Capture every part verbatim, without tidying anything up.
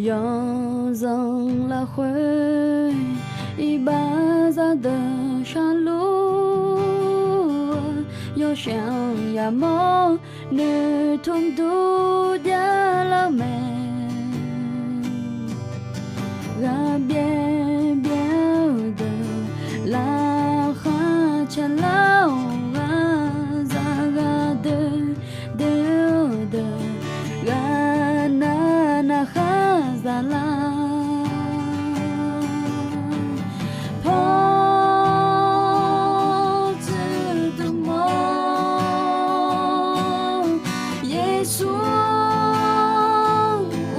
Yawzanq lafkhoer iqbax zaqdeuq sharluf-eu, yawshaef-anr yamawr noeqtmq dur javlar-eu mae. Ghaqbyaer byaer-eu deuq laqkhaq caelar-awq, ghaqzaq ghaqdoer doer-eu deuq ghaqnav navkhaq zaqlar. Pawr tsuif dmq-awr, Yeqsur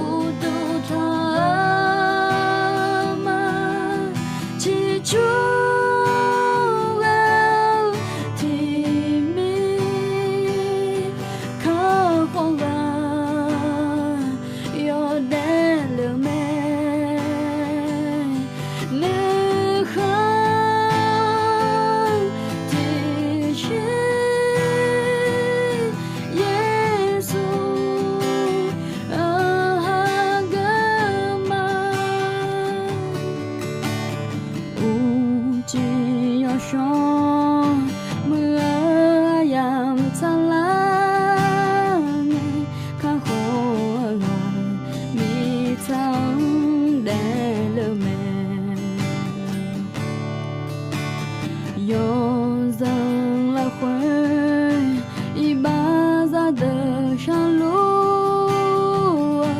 uqduq tanq-eu ma, ciqcur ghae-eu tiqmir kakhof ghaq yawdaef lef-eu mae. Nuikhanr tiqshir Yeqsur-anr hageuf ma. Uqcif yawshawr muiq-eu aryamq tsaqlar ngae, kakhof-eu ghaq mirtsaq-anr daefle-eu mae. Yawzanq lafkhoer iqbax zaqdeuq sharluf-eu,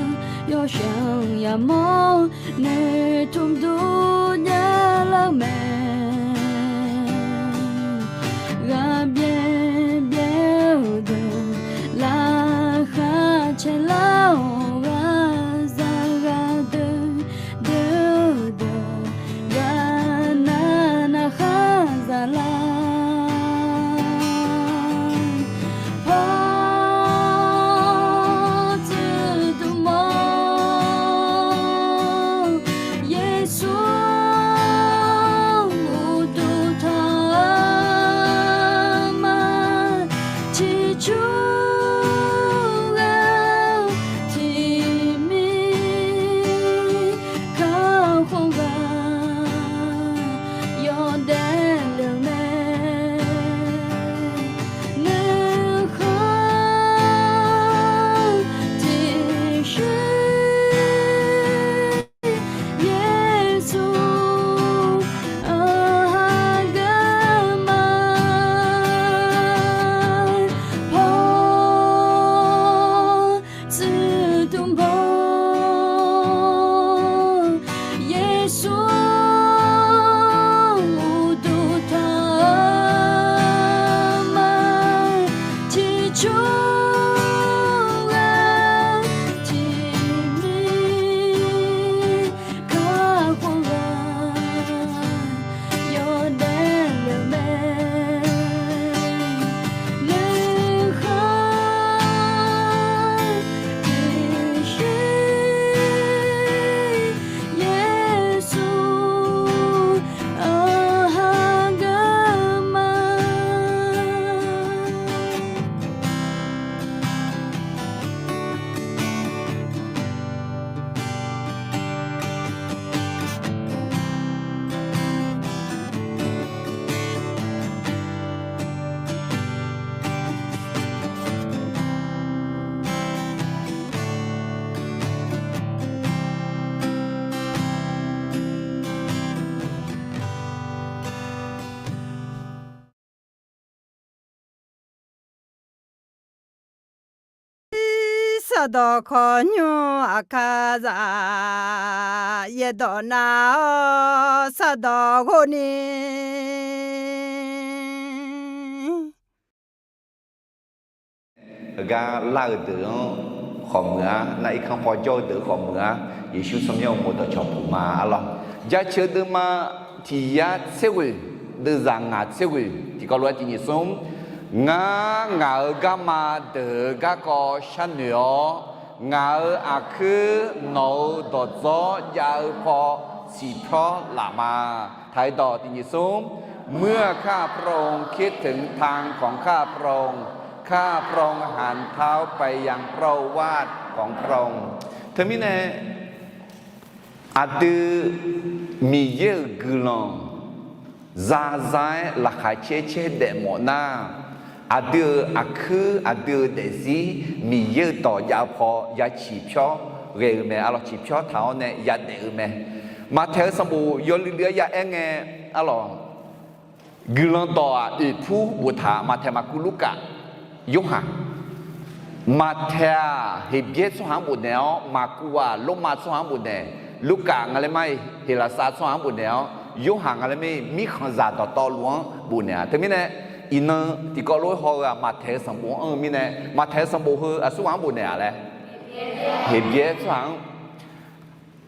yawshaef-anr yamawr noeqtmq dur javlar-eu mae. Ghaqbyaer byaer-eu deuq laqkhaq caelar-awq, ghaqzaq ghaqdoer doer-eu deuq ghaqnav navkhaq zaqlar. Pawr tsuif dmq-awr, Yeqsur uqduq tanq-eu ma, ciqcur ghae-eu tiqmir kakhof ghaq yawdaef lef-eu mae. Nuikhanr tiqshir Yeqsur-anr hageuf ma. Pawr tsuif dmq-awr, Yeqsur uqduq tanq-eu ma, ciqcur ghae-eu tiqmir kakhof ghaq yawdaef lef-eu mae. Nuikhanr tiqshir Yeqsur-anr hageuf ma. Sardawq kawqnymr aqkar zaq, yaerdawq nav-awr sardawq ghov ni. Heugar lar-eu deuq-anr khawf muiq-ar, nar irkanr paw jawr-eu deuq khawf muiq-ar, Yeqsur tsawrmyanr uqmov dawqcawq puq ma arlawr. Jaceuq deuvma tiq yar tser ghoeq, deuvzaq ngaq tser ghoeq tiqkawv lof-aer tiq nyiq smr. Ngar ngaq-euq garma deuq-euq garkawv sharnoeq-awr, ngaq-euq aqkuir nawq-euq dawqdzawr jav-eu paw siqpyawr laf ma. Taq-ir dawq tiq nyiq smr. เมื่อข้าพระองค์คิดถึงทางของข้าพระองค์ ข้าพระองค์หันเท้าไปยังพระโอวาทของพระองค์ Teumirnae, Aqdui Miqyaer-euq guiqlanq za za-aer laqkhaq caer caer daefmawf nar, aqdui-euq aqkuir aqdui-euq daefzir Miqyaer-euq dawq jav-eu paw ya ciqpyawr ghae-eu mae. Arlawq, ciqpyawr taq-awr nae yadaef-eu mae. Maqtaeq-eu sanqbof yawluiv luiv-aer ya aer ngae, arlawq, guiqlanq dawq-aq oeqpur boftaq, Maqtaeq, Maqkuv, Lurkaf, Yorhaq. Maqtaeq-aq Heqbyaer tsawrhaq-anr bofnaeq-awr, Maqkuv-aq Lormav tsawrhaq-anr bofnaeq, Lurkaf nga laer mar-iq Heqlaqsar tsawrhaq-anr bofnaeq-awr, Yorhaq nga laer mar-iq mirkhanqzaq dawqtawvluf-anr bofnaeq-a. Teumirnae iqnan tiqkawv lof-aer haw-eu-aq Maqtaeq-eu sanqbof-anr-eu mirnae, Maqtaeq-eu sanqbof heu aqsurghaq-anr bofnaeq-a laer, Heqbyaer tsawrhaq-anr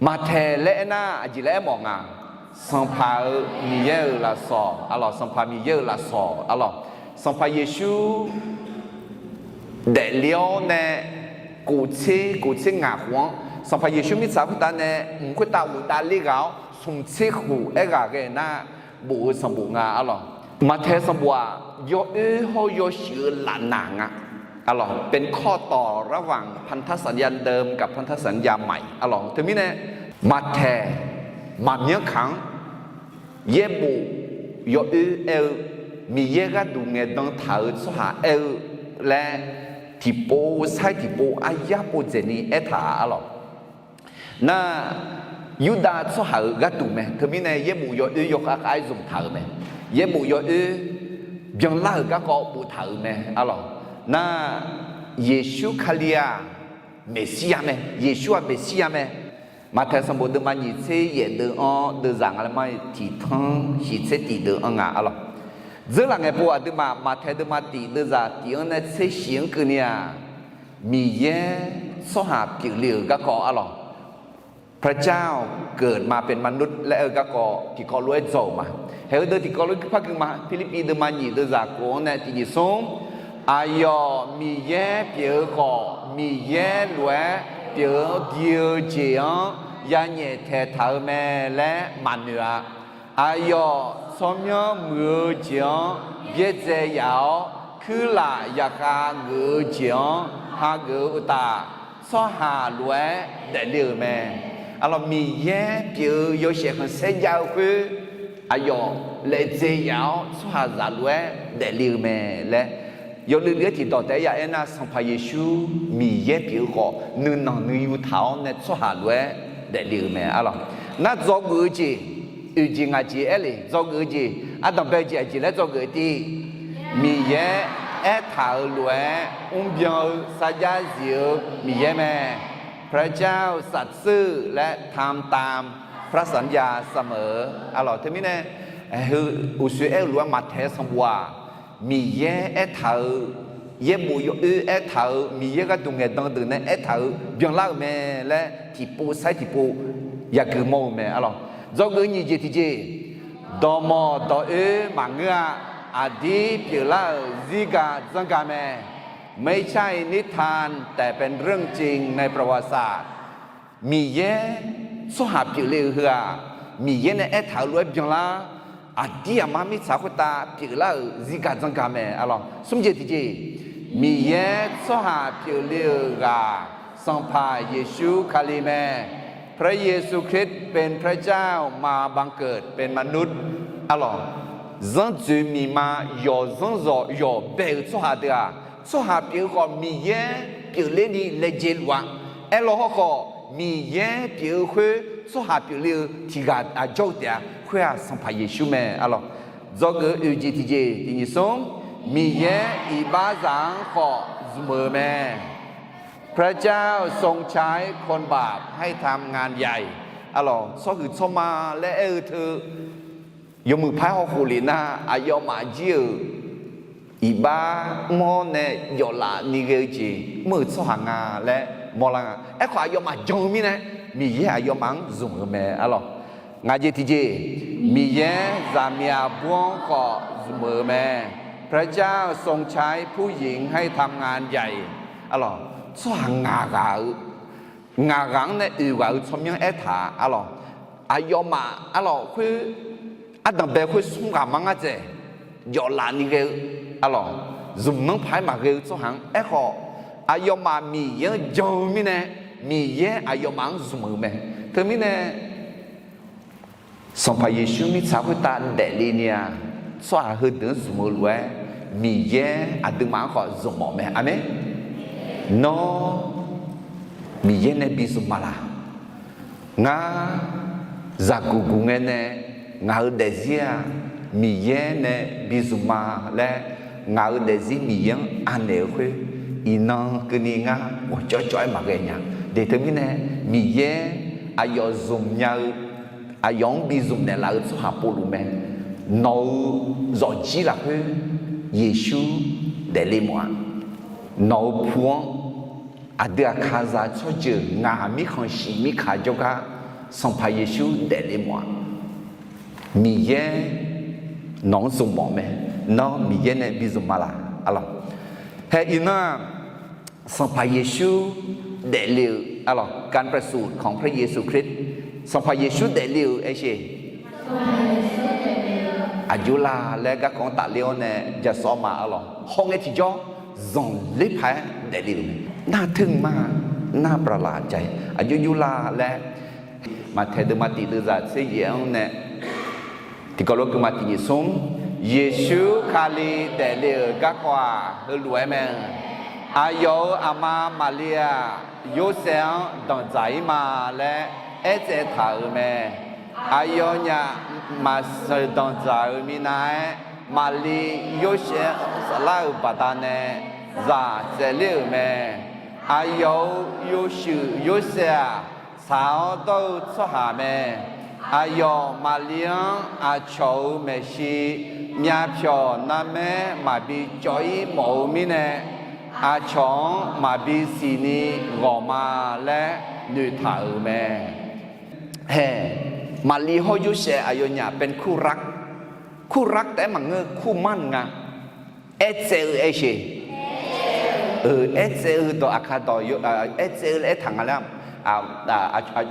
Maqtaeq laer aernar aqjeq laer aermawf nga? Sanqpaq-euq Miqyaer-euq lafsawq, arlawq, Sanqpaq Miqyaer-euq lafsawq, arlawq, Sanqpaq Yeqsur daefle-awr nae kof tser kof tser ngaq khof-anr, Sanqpaq Yeqsur mirtsaq khoertav nae mq khoertav ghofdav ler ghaq-awr smq tser khof aerghaq ghae nar bof-eu sanqbof nga, arlawq. Maqtaeq sanqbof-aq yawoer hawr yawshuif-eu lafnaq nga, arlawq, เป็นข้อต่อระหว่างพันธสัญญาเดิมกับพันธสัญญาใหม่ arlawq. Teumirnae Maqtaeq maqmyanr kaq-anr yaerbof yawoer aer-eu, Miqyaer gharduq ngaeqdan taq-euq tsawrhaq aer-eu laer tiqpov sair tiqpov aryar pov dzaeqni aertaq-a, arlawq. Nar, Yurdav tsawrhaq-euq gharduq mae. Teumirnae yaerbof yawoer yawkhav khav-aer zmq taq-euq mae. Yaerbof yawoer byanlar-euq garkawv boftaq-euq mae, arlawq. Nar, Yeqsur Kali-aq Meqsirya mae. Yeqsur-aq Meqsirya mae. Maqtaeq sanqbof deuvma nyiq tser yaef deuv-anr deuvzaq nga laer mar-iq tiqtanr shiq tser tiq deuv-anr nga, arlawq. Dzeurlaf ngaeqpov aqduimaf Maqtaeq deuvma tiq deuvzaq tiq-anr nae tser shiq-anr keuvni-aq, Miqyaer tsawrhaq pyeufle-euq garkawv, arlawq, พระเจ้าเกิดมาเป็นมนุษย์ laer aer-eu garkawv tiqkawv lof-aer dzaw-euq ma. Haeq-eu deuv tiqkawv lof-aer guirpar gui ma. Pirlirpiv deuvma nyiq deuvzaq kof-anr nae tiq nyiq smr, aqyawf Miqyaer pyeuf-eu khawf, Miqyaer lof-aer pyeuf-awr di-eu jeq-anr yanyaef taeqtaq-eu mae laer maqnoeq-a. Aqyawf tsawrmyanr muiq-eu jeq-anr byaerdzae yaf-awr, kuirlaf yaqkhav geuf-eu jeq-anr hageuf-eu uqtaf, tsawrhaq lof-aer daefle-euq mae. Arlawq, Miqyaer pyeuf-eu yawshaef khanqsaer jav-eu khoer, aqyawf laejae yaf-awr tsawrhaqzaq lof-aer daefle-euq mae laer yawluiv luiv-aer tiqdawq taef-aer ya aernar, Sanqpaq Yeqsur Miqyaer pyeuf-eu khawf, nuinanq nuiyu taq-awr nae tsawrhaq lof-aer daefle-euq mae, arlawq. Nar, dzawgeuf-eu jeq, oeq jeq ngaq jeq aer le, dzawgeuf-eu jeq, ardanqbae jeq aqjeq laer dzawgeuf-eu tiv? Miqyaer aertaq-euq lof-aer mrbyan-eu sarjax zif-eu Miqyaer mae. พระเจ้าสัตย์ซื่อ laer ทำตามพระสัญญาเสมอ arlawq. Teumirnae, heu uqshoe aer-eu lof-aer Maqtaeq sanqbof-aq, Miqyaer aertaq-eu, yaerbof yawoer aertaq-eu, Miqyaer gharduq ngaeqdan deuq nae aertaq-eu byanlar-euq mae laer tiqpov sair tiqpov yagui mawr-eu mae, arlawq. Dzawgeuf nyiq jeq tiqjeq, dawqmawq dawq-oer maqngeur-a. Aqdir pyeuflar-euq zirgaq dzanrgaq mae. ไม่ใช่นิทาน แต่เป็นเรื่องจริงในประวัติศาสตร์ Miqyaer tsawrhaq pyeufle-eu heu-aq, Miqyaer nae aertaq-euq lof-aer byanlar, aqdir aqma mirtsaq khoertav pyeuflar-euq zirgaq dzanrgaq mae, arlawq. Smr jeq tiqjeq, Miqyaer tsawrhaq pyeufle-euq ghaq, Sanqpaq Yeqsur Kali mae. พระเยซูคริสต์เป็นพระเจ้ามาบังเกิดเป็นมนุษย์ arlawq. Zanrdzoeq miqma yawqzanr zawq yawqbae-euq tsawrhaq deuq-aq, tsawrhaq pyeuf-eu khawf Miqyaer pyeufler ni laejae luf-a. Aerlaw hawrkhawf, Miqyaer pyeuf-eu khoer tsawrhaq pyeufle-eu tiq ghaq aqjawr-eu taef-a. Khoer-aq, Sanqpaq Yeqsur mae, arlawq. Dzawgeuf oeq jeq tiqjeq tiq nyiq smr, Miqyaer iqbaxzaq-anr khawf zmq-euq mae. พระเจ้าทรงใช้คนบาปให้ทำงานใหญ่ arlawq. Tsawrhuiq tsawrma laer aer-eu teu yawmuiq paq-aer hawkhof lef nar, aqyawfmaf jir-euq iqbax mr-awr nae jawflaf ni ghae-eu jeq mr-euq tsawrhaq nga laer mawrlar nga. Aerkhawf, aqyawfmaf jan-eu mirnae, Miqyaer aqyawfmaf-anr zmq-euq mae, arlawq. Ngaq jeq tiqjeq, Miqyaer zaqmiq aqbur-anr khawf zmq-euq mae. พระเจ้าทรงใช้ผู้หญิงให้ทำงานใหญ่ arlawq. Tsawrhaq ngaq ghaq-eu, ngaq ghaq-anr nae oeq ghaq-euq tsawrmyanr aertaq, arlawq. Aqyawfmaf, arlawq, khoer ardanqbae khoer smr ghaq ma ngar dzaeq, jawflaf ni ghae-eu, arlawq, zmqnanr paq-aer maqghae-eu tsawrhaq-anr. Aerkhawf, aqyawfmaf Miqyaer-anr jan-eu mirnae, Miqyaer aqyawfmaf-anr zmq-euq mae. Teumirnae, Sanqpaq Yeqsur mirtsaq khoertav daefle ni-aq, tsawrhaq heudeuq-anr zmq-eu lof-aer, Miqyaer aqduimaf-anr khawf zmq mawf mae. Aqmeq. Nawr Miqyaer nae bi zmq ma laq? Ngar zaqguq guq ngae nae ngaq-euq daefzir-aq, Miqyaer nae bi zmq ma laer, ngaq-euq daefzir Miqyaer-anr anaeq-eu khoer, iqnan keuvni ngar ghawqcawv cawv-aer maqghae nya. Deuq teumirnae, Miqyaer aqyawf zmq nya-eu, aqyawf-anr bi zmq naeqlaf-eu tsawrhaq povluf mae. Nawq-euq zawqjir lafkhoer Yeqsur daefle mawf-a. Nawq-euq pu-anr, aqdui Aqkaqzaq tsawrjeuq ngaq mirkhanq shif mirkaq jawrgar Sanqpaq Yeqsur daefle mawf-a. Miqyaer nawq-anr zmq mawf mae. Nawr Miqyaer nae bi zmq ma laq? Arlawq, hae iqnan-aq, Sanqpaq Yeqsur daefle-euq arlawq, การประสูติของพระเยซูคริสต์, Sanqpaq Yeqsur daefle-euq aersheq, aqjox la laer garkawv-anr tafler-awr nae jasawr ma arlawq. Hawngae tiqjawr zanqler paq-aer daefle-euq mae. Nar teuhmq ma, nar ประหลาดใจ, aqjox jox la laer, Maqtaeq deuvma tiq deuvzaq tser yaef-anr nae tiqkawv lof-aer guima tiq nyiq smr, Yeqsur Kali daefle-euq garkawv-aq heulof-aer mae. Aqyawf-euq aqma Maqli-aq, Yorsaev-anr danqdzaq-ir ma laer aertsaev taq-euq mae. Aqyawfnyaf maqsheuq danqdzaq-euq minav-aer, Maqli Yorsaev-anr saflar-euq baqdanae zaq tsaevler-euq mae. Aqyawf-euq yawshuif Yorsaev-aq, tsaq-awr dawr-eu tsawrhaq mae. Aqyawf Maqli-anr aqcawq-euq maeqshi myavpyawq narmaer maqbi cawv-ir mawf-eu mirnae, aqcawq-anr maqbi siqni ghawq ma laer noeqtaq-euq mae. Hae, Maqli hawr Yorsaev aqyawfnyaf เป็นคู่รัก, คู่รัก taef-aer maqngeur, คู่หมั้น nga. Aertsaev-eu aersheq, aertsaev-eu dawq Aqkaq dawq, aertsaev-eu laer aertaq nga laer,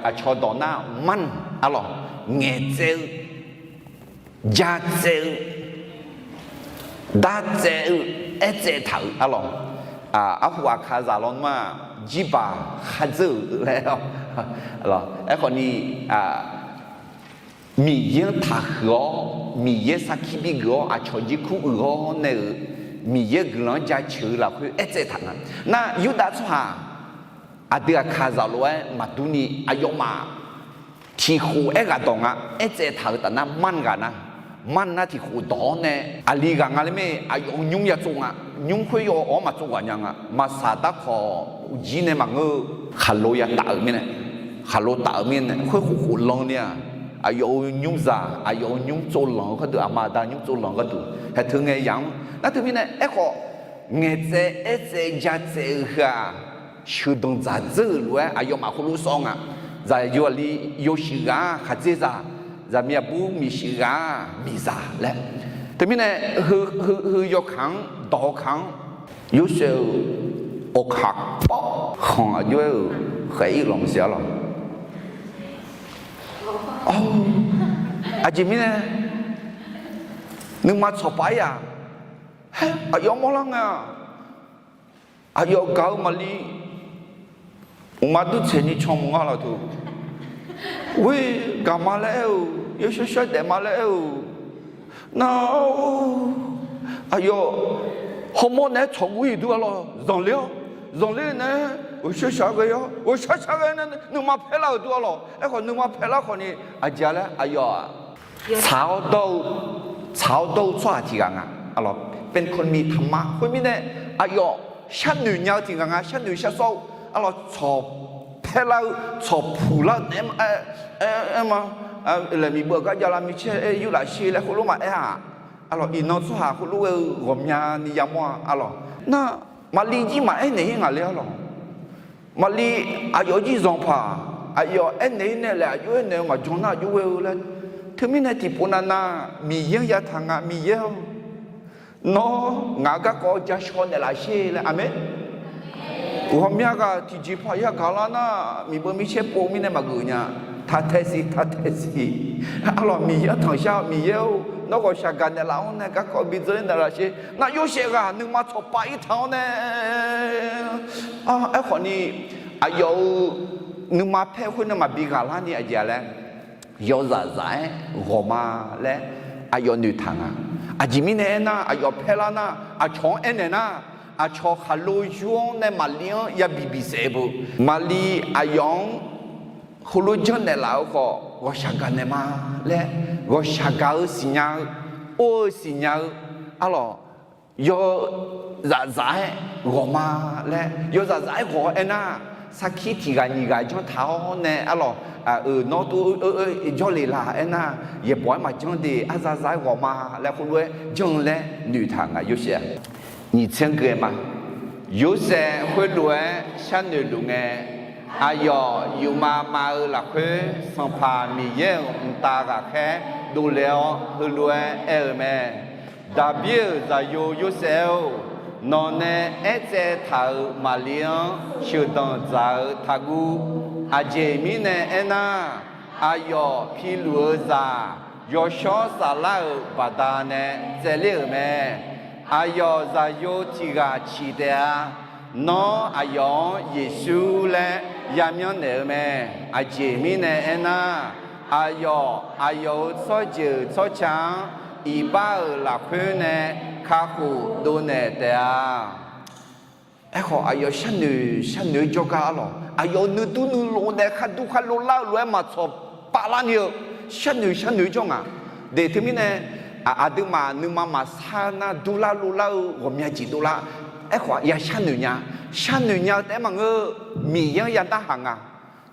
aqcawq dawq nar หมั้น arlawq, ngaeqtsaev-eu, jatsaev-eu, dartsaev-eu, aertsaev taq-euq arlawq. Arhu Aqkaqzaq lawnmr-aq, jirbaq khardzeur-euq laer, aerkhawf ni, Miqyaer-anr taqhuiq-awr, Miqyaer sarkir bigeuf-awr, aqcawq jirkur uiq-awr nae-euq, Miqyaer guiqlanq-anr jaceuq-eu lafkhoer aertsaev taq nga. Nar Yurdav tsawrhaq aqdui Aqkaqzaq lof-aer maqdur ni aqyawfmaf tiqkhof aerghaq dawq nga. Aertsaev taq-euq taf nar หมั้น ghaq nar, หมั้น nar tiqkhof dawq-awr nae aqli ghaq nga laer mae. Aqyawf-euq nymr ya tsov nga. Nymr khoer yaw-awr maqtsov ghaq nya nga. Maqsaq darkawq jir nae maqngeur-eu khaqlo ya taf-euq mirnae, khaqlo taf-euq mirnae khoer khof khof lan ni-aq, aqyawf-euq nymrzaq, aqyawf-euq nymr tsovlanq-eu gharduq, aqma aqda nymr tsovlanq-eu gharduq haeq teu ngae yamq-anr nar teumirnae aerkhawf, ngaeqtsaev aertsaev jatsaev-eu heu-aq, sheuqdanq dzaqdzeur-euq lof-aer aqyawfmaf khoerlof sawr nga. Zaqyo aqli yawshuif ghaq-aq khaqdzerzaq, zaqmiq aqbur miqshuif ghaq-aq miqzaq laer. Teumirnae heu yawkaq-anr dawq-eu kaq-anr, Yorsaev-euq awqkaq pawv khanq aqjox-aer-euq khaeq-ir lanq siq arlawq. Aqjeq mirnae, nuima tsawqpaf-ir-aq, aqyawf mawrlar ngae-aq, aqyawf gaq-eu Maqli uqma dur tsaeqni can mq nga laq teu. Ghoer gaq ma laer aer-eu, yawshawr shawr daef ma laer aer-eu, nar, aqyawf hawmawr naeq-aer tsawqguv-ir dur arlawq, zanqler-awr, zanqler nae-aer ghoeqshar shaq ghae-awr, ghoeqshar shaq ghae nae nuima paerlar-euq dur arlawq. Aerkhawf nuima paerlar khawfni aqjeq laer aqyawf-aq, tsaq-awr dawr-eu, tsaq-awr dawr-eu tsawrhaq tiq ghaq nga. Arlawq, เป็นคนมีธรรมะ khoermirnae, aqyawf sharnoeq nya-eu tiq ghaq nga, sharnoeq sharsawr-eu, arlawq, tsawq paerlar-eu, tsawq puqlar-eu naeq-aer ma, laeqmiq beuv-aq gar javlar micaer aer yurlaf sher laer khoerlof maqaer-aq, arlawq, iqnan tsawrhaq khoerlof ghae-eu ghawqmyani yamawr-a, arlawq. Nar, Maqli jir maqaer naeq-ir ngaq le, arlawq. Maqli aqyawf jir zanqpaq, aqyawf aernaeq-ir nae laeq aqjox aernaeq-eu maqjan nar aqjox ghae-eu laer. Teumirnae tiqpov navnav Miqyaer-anr yataq nga, Miqyaer-or, nawr ngaq-euq garkawv ja shaw naeqlaf sher laer. Aqmeq. Ghawqmya ghaq tiqjeq paq yagaq lar nar, miqbeuv micaer pov mirnae maqgeuf nya. Taq tae siq, taq tae siq. Arlawq, Miqyaer-anr tanqshar-awq. Miqyaer-or, nawr ghawqshaq gaq naeqlaf-anr nae garkawv bi dzeur naeqlaf sher. Nar Yorsaev ghaq nuima tsawqpav-ir taq-awr nae, aerkhawfni aqyawf-euq nuima paer khoer nae maqbi ghaqlar ni aqjeq-a laer, yawzaf zaf-aer ghawq ma laer aqyawf noeqtaq nga. Aqjeq mirnae aernar, aqyawf paerlar nar, aqcawq-anr aernaeq nar, aqcawq khaqlo yur-anr nae Maqlir-anr yabi bisaef-eu beu. Maqlir aqyawf-anr heulof janrnaeq laf-eu khawf, ghawqshaq gaq naeq ma laer, ghawqshaq gaq-eu siqnya-eu, or-eu siqnya-eu, arlawq, yawzaf zaf-aer ghawq ma laer, yawzaf zaf-aer ghawq-awr aernar, sarkir tiq ghaq nyiq ghaq janr taq-awr nae, arlawq, euq nawr tov jawrle laq aernar, yaeqbawq-aer maqjanr de, arzar zar-aer ghawq ma laer khoerlof-aer janr-eu laer noeqtaq nga, Yorsaev-aq. Nyiq tser gui-aer ma. Yorsaev khoerlof-aer sharnoeq luf ngae, aqyawf yufmav mav-eu lafkhoer Sanqpaq Miqyaer-euq mqtav ghaqkhaer dovle-awr heulof-aer aer-eu mae. Daqbir-euq zaqyo Yorsaev-or, nawqnae aertsaev taq-euq Maqlir-anr sheuqdanq dzaq-eu taqguv. Aqjeq mirnae aernar, aqyawf piluf-eu zaq yawshawr saflar-euq baqdanae tsaevler-euq mae. Aqyawf zaqyo tiq ghaq ciq taef-a. Nawr aqyawf-anr Yeqsur laer yamyanr naeq-eu mae. Aqjeq mirnae aernar, aqyawf, aqyawf-euq tsawrjeuq tsawrca-anr iqbax-euq lafkhoer nae kakhof dovnaeq taef-a. Aerkhawf, aqyawf sharnoeq sharnoeq-eu jawrgar arlawq, aqyawf nuidur nuilov nae khardur kharlov lar-eu lof-aer maqtsawq pavlar ni-eu sharnoeq sharnoeq-eu jawr nga. De teumirnae, aqduimaf nuima maqsar nar durlar lovlar-eu ghawqmya jeq dovlar. Aerkhawf ya sharnoeq nya, sharnoeq nya-eu taef-aer maqngeur. Miqyaer-anr ya narhaq nga.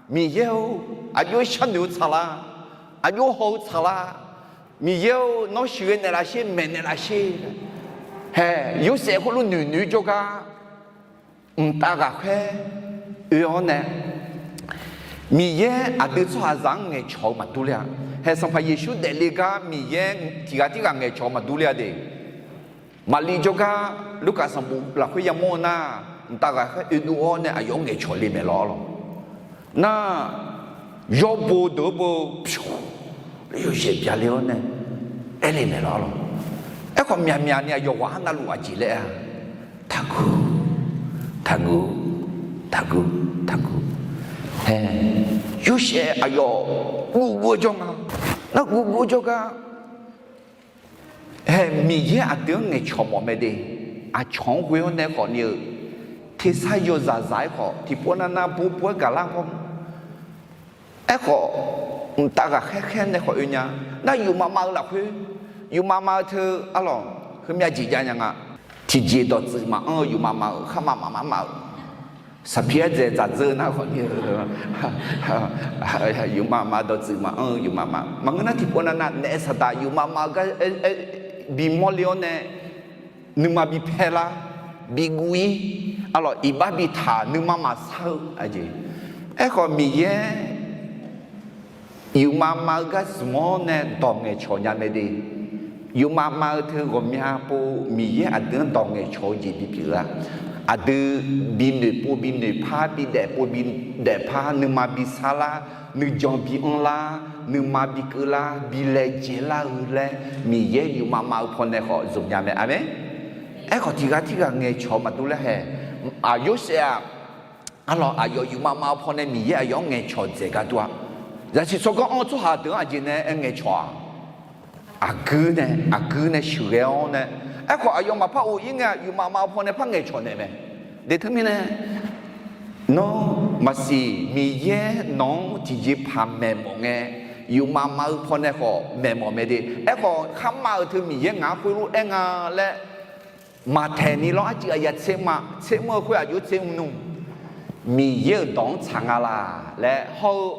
Miqyaer-or, aqjox-aer sharnoeq-eu tsaqlar, aqjox haw-eu tsaqlar. Miqyaer-or, nawr sheuqghae naeqlaf sher, maeqnaeq laf sher. Hae, Yorsaev khoerlof noeq noeq-eu jawrgar, mqtav ghaqkhaer oe-awr nae, Miqyaer aqdui tsawrhaqzaq-anr ngaeqcawq-eu maqdur ler-a. Hae, Sanqpaq Yeqsur daefle gar Miqyaer tiq ghaq tirghaq ngaeqcawq-eu maqdur ler-a de. Maqli jawrgar Lurkaf sanqbof lafkhoer yamawr-eu nar, mqtav ghaqkhaer oedov-awr nae aqyawf-anr ngaeqcawq le maeq lawr lawq. Nar, yawbo deuq-eu bo, pyur, Yorsaev byale-awr nae aerle maeq lawr lawq. Aerkhawf myaqmyaq ni aqyawf ghaq-anr navluf aqjeq laer-a, taqguv, taqguv, taqguv, taqguv. Hae, Yorsaev aqyawf guvguv-eu jawr nga. Nar guvguv-eu jawrgar, hae, Miqyaer aqdui-anr ngaeqcawq mawf mae de. Aqcawq-anr ghoe-awr nae khawf ni-eu, tersar yawzaq zaq-aer khawf tiqpov navnav bo bo-aer gaqlar khawf, aerkhawf, mqtav ghaqkhaer khaer nae khawf oe nya. Nar yufmav mav-eu lafkhoer, yufmav mav-eu teu arlawq, heumyav jeq jav nya nga. Tiqjeq dawqtsuif maqanr-eu yufmav mav-euq, kharmav maqmar mav-euq, saqpir-aer dzaeq dzaqdzeur nar khawf ni-eu, yufmav mav dawqtsuif maqanr-eu yufmav mav. Maqngeur nar tiqpov navnav naef saqdaq yufmav mav-eu gar bimawr le-awr nae, nuima bipaer lar, biguv-ir, arlawq iqbax bitaq nuima maqsar-eu aqjeq. Aerkhawf Miqyaer yufmav mav-eu gar zmq-awr nae dawq ngaeqcawq nya mae de. Yufmav mav-eu teu ghawqmya pov Miqyaer aqdui-anr dawq ngaeqcawq-eu jeq bipyeuf-a. Aqdui binoeq pov binoeq par, bidaef pov bidaef par, nuima bisar lar, nuijan bianr lar, nuima bikeuv lar, bilaejae lar-eu laer Miqyaer yufmav mav-eu pawnae khawf zmq nya mae. Aqmeq. Aerkhawf tiq ghaq tirghaq ngaeqcawq maqdur laer hae. Aq, Yorsaev-aq, arlawq aqyawf yufmav mav-eu pawnae Miqyaer aqyawf-anr ngaeqcawq dzaeq gar dur-a. Zaqsiq tsawrganr anr-eu tsawrhaq deuq-anr aqjeq nae aer ngaeqcawq-aq, aqguir nae, aqguir nae sheuqghae-awr nae. Aerkhawf aqyawf maqpar of-ir ngae-aq, yufmav mav-eu pawnae par ngaeqcawq naeq mae. De teumirnae, nawr maqsiq, Miqyaer nawq-anr tiqjeqpaq maeqmawf ngae, yufmav mav-eu pawnae khawf maeqmawf mae de. Aerkhawf kharmav-euq teu Miqyaer ngaq-anr khoerlof-aer nga laer maqtaeq ni lawr. Arcuiv aqyuif tser mr-eu khoer aqjox tser mr nmr, Miqyaer-euq dawq-anr tsaq nga laq laer hawr-eu,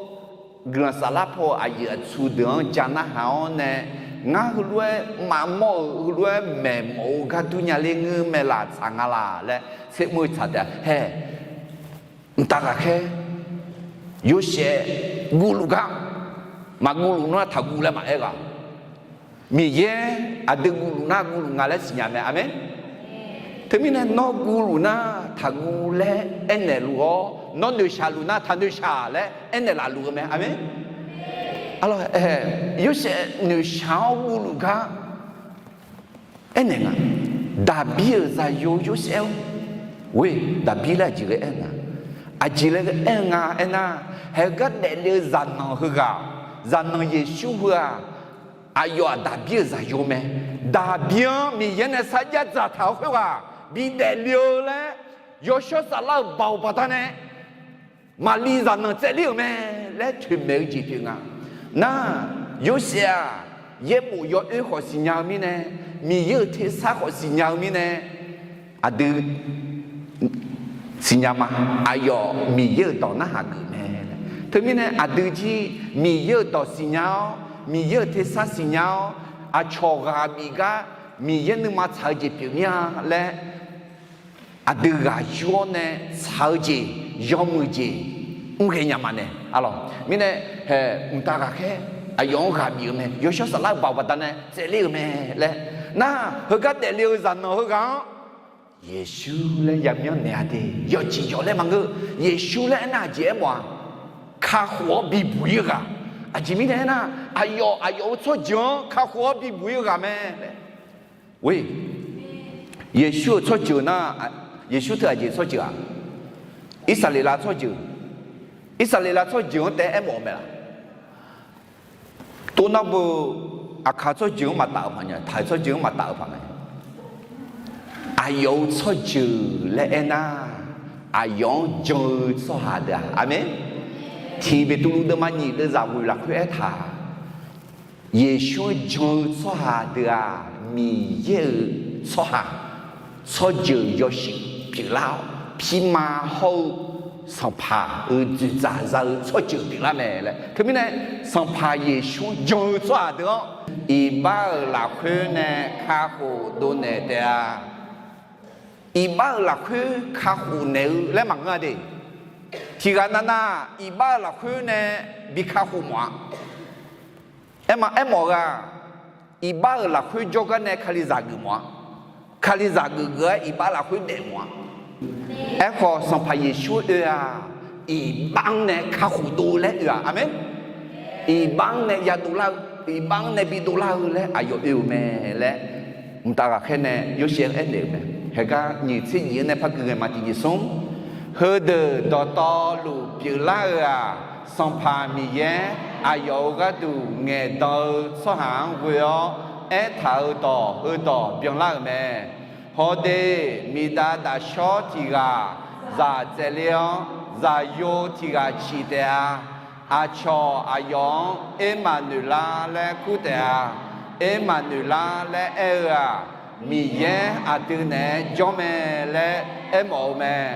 guiqlanq saflar paw-eu aqyuif aqtsu deuq-anr ja narhaq-awr nae, ngar heulof-aer maqmawr-euq heulof-aer maeqmawf-eu gar dur nya ler ngeur mae laf tsaq nga laq laer tser mr-eu tsaq taef-a hae. Mqtav ghaqkhaer Yorsaev guvluf gar, maqguvluf nar taqguv laer maqaer ghaq. Miqyaer aqdui guvluf nar guvluf nga laer siqnya mae. Aqmeq. Teumirnae nawr guvluf nar taqguv laer aernaeq luf-awr, nawr noeqshaq luf nar taqnoeqshaq laer aernaeq laf luf-eu mae. Aqmeq. Arlawq, Yorsaev noeqshaq-awr guvluf gar aernaeq nga. Daqbir-euq zaqyo Yorsaev-or, ghoe, Daqbir laer aqjeq ghae aer nga. Aqjeq laer ghae aer nga aernar, haegar daefle-eu zaqnanq heughaq Zaqnanq Yeqsur heu-aq, aqyawf-aq daqbir-euq zaqyo mae. Daqbir-anr Miqyaer nae sarjax dzaqtaq-euq khoerghaq bidaef le-eu laer, yawshawr saflar-euq baoq baqdanae, Maqli zaqnanq tsaevler-euq mae laer toeqmaeq-eu jeq pyeuf nga. Nar, Yorsaev-aq, yaerbof yawoer khawf siqnya-eu mirnae, Miqyaer-euq tersar khawf siqnya-eu mirnae, aqdui siqnya ma. Aqyawf Miqyaer-euq dawq narhaq geuf mae. Teumirnae aqdui jir Miqyaer-euq dawq siqnya-awr, Miqyaer-euq tersar siqnya-awr, aqcawq ghaq bif gar Miqyaer nuima tsaq-eu jeq pyeuf mir-a laer, aqdui ghaq yur-awr nae tsaq-eu jeq, yawmuiq jeq mr ghae nya ma nae, arlawq. Mirnae, haeq mqtav ghaqkhaer aqyawf-anr ghaq bif-eu mae. Yawshawr saflar-euq baoq baqdanae tsaevler-euq mae laer. Nar, heugar daefle-eu zaqnanq heughaq-anr Yeqsur laer yamyanr naeq-a de. Yawqjeq yawq laer maqngeur. Yeqsur laer aernar aqjeq aermawf-aq, kakhof-awr bibuq ir-eu ghaq. Aqjeq mirnae aernar, aqyawf aqyawf-euq tsawrjeuq-anr kakhof-awr bibuq ir-eu ghaq mae laer. Oe, Yeqsur-euq tsawrjeuq nar, Yeqsur teu aqjeq tsawrjeuq-aq, Irsaqleqlav tsawrjeuq, Irsaqleqlav tsawrjeuq-anr taef-aer aermawf-eu mae laq? Tov nar beu, Aqkaq tsawrjeuq-anr maqtaf-euq paq nya, Taq-euq tsawrjeuq-anr maqtaf-euq paq mae. Aqyawf-euq tsawrjeuq laer aernar, aqyawf-anr jan-eu tsawrhaq deuq-aq, aqmeq. Tiq Beqtuvluv deuvma nyiq deuvzaq ghoeq lafkhoer aertaq, Yeqsur-anr jan-eu tsawrhaq deuq-aq, Miqyaer-euq tsawrhaq, tsawrjeuq yawshuif pyeuflar-awr, pirma hawr-eu sanqpaq-euq dzoeqdzaq za-eu tsawrjeuq pyeuflar mae laer. Teumirnae, Sanqpaq Yeqsur-anr jan-eu tsawrhaq deuq-anr, iqbax-euq lafkhoer nae kakhof dovnaeq taef-a. Iqbax-euq lafkhoer kakhof naeq-eu laer maqngeur-a de. Tiqghaq navnav iqbax-euq lafkhoer nae bi kakhof mawf-a. Aerma aermawf-eu-aq, iqbax-euq lafkhoer jawrgar nae Kalizaq geuf mawf-a. Kalizaq geuf geuf-aer iqbax lafkhoer daef mawf-a. Aerkhawf, Sanqpaq Yeqsur oe-aq, iqbax-anr nae kakhof dov laer oe-aq, aqmeq. Iqbax-anr nae yadov lar-eu, iqbax-anr nae bidov lar-eu laer aqyawf oe-euq mae laer, mqtav ghaqkhaer nae Yorsaev aernaeq-euq mae. Haegar nyiq tser nyiq-anr nae par gui ghae ma, tiq nyiq smr. Heudeuq dawqtawvluf pyeuflar-euq-aq, Sanqpaq Miqyaer aqyawf-euq gharduq ngaeqdan-eu tsawrhaq-anr ghoe-awr aertaq-euq dawq heudawq byanlar-euq mae. Hawde, miqdav dafshawr tiq ghaq zaq tsaevle-awr, zaqyo tiq ghaq ciq taef-a. Aqcawq aqyawf-anr Ermaqnoeqlar laer kur taef-a. Ermaqnoeqlar laer aer-eu-aq, Miqyaer aqdui naeq-aer jawr mae laer aermawf-eu mae.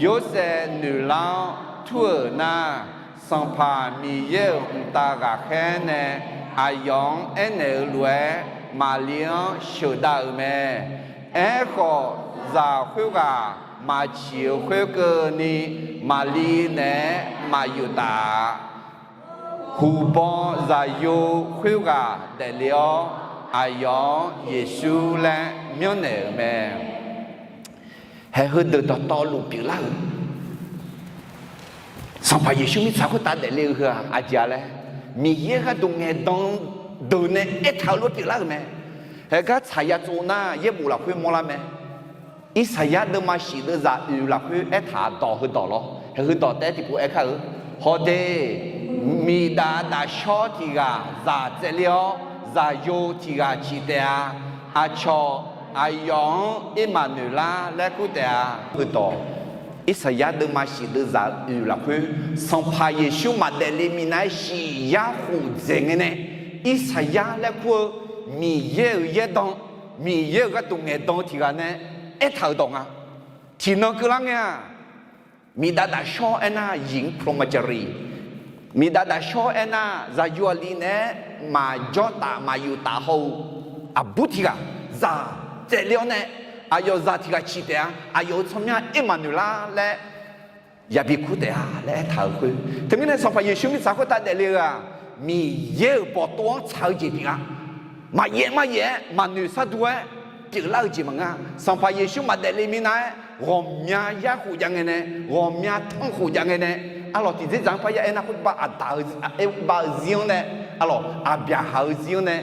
Yorsaev noeqlar-awr tur-euq nar, Sanqpaq Miqyaer-euq mqtav ghaqkhaer nae aqyawf-anr aernaeq-eu lof-aer, Maqli-anr sheuqdav-euq mae. Aerkhawf, zaq khoerghaq maqciq-euq khoerkeuvni, Maqli naeq-aer maqyuf taf-a. Huqbaw zaqyo khoerghaq daefle-awr, aqyawf-anr Yeqsur laer myanrnaeq-euq mae. Haeq heudeuq dawqtawvluf pyeuflar-euq Sanqpaq Yeqsur mirtsaq khoertav daefle-eu heu-aq, aqjeq-a laer, Miqyaer gharduq ngaeqdan-eu deuq nae aertaq-eu lof-aer pyeuflar-euq mae. Haeq gar tsaq ya tsov nar, yaerbof lafkhoer mawrlar mae. Irsaqyar deuvma shif deuvzaq oeq lafkhoer aertaq dawq heudawq lawr. Haeq heudawq taef-aer tiqpov aerkar-eu, hawde, miqdav dafshawr tiq ghaq zaq tsaevle-awr, zaqyo tiq ghaq ciq taef-a. Aqcawq aqyawf-anr Ermaqnoeqlar laer kur taef-a. Heudawq, Irsaqyar deuvma shif deuvzaq oeq lafkhoer, Sanqpaq Yeqsur maqdaef le minav-aer shif yar khof dzaeq ngae nae, Irsaqyar laer kur-eu Miqyaer-euq yaerdan, Miqyaer-euq gharduq ngaeqdan-eu tiq ghaq nae aertaq-euq dawq nga. Tiqnan keuvlar ngae-aq, miqdav dafshawr aernar, yinq plomacarii, miqdav dafshawr aernar, zaqyo aqli naeq-aer maqjawr taf maqyuf taf haw-eu aqbur tiq ghaq zaq tsaevle-awr nae, aqyawf zaq tiq ghaq ciq taef-a. Aqyawf-euq tsawrmyanr Ermaqnoeqlar laer yabi kur taef-a laer aertaq-euq khoer, teumirnae Sanqpaq Yeqsur mirtsaq khoertav daefle-eu-aq, Miqyaer-euq bawqtov-anr tsaq-eu jeq pyeuf-a. Maqyaef maqyaef-aer maqnoeq shardu-aer pyeuflar-eu jeq maqngeur-a. Sanqpaq Yeqsur maqdaef le minav-aer ghawqmya yar khof jav ngae nae, ghawqmya tanr khof jav ngae nae, arlawq, tiqdzerdzaq-anr parya aernar, khoerbav aqdaq-eu, aerbav-eu zir-anr nae, arlawq, aqbyaqhaq-eu zir-anr nae,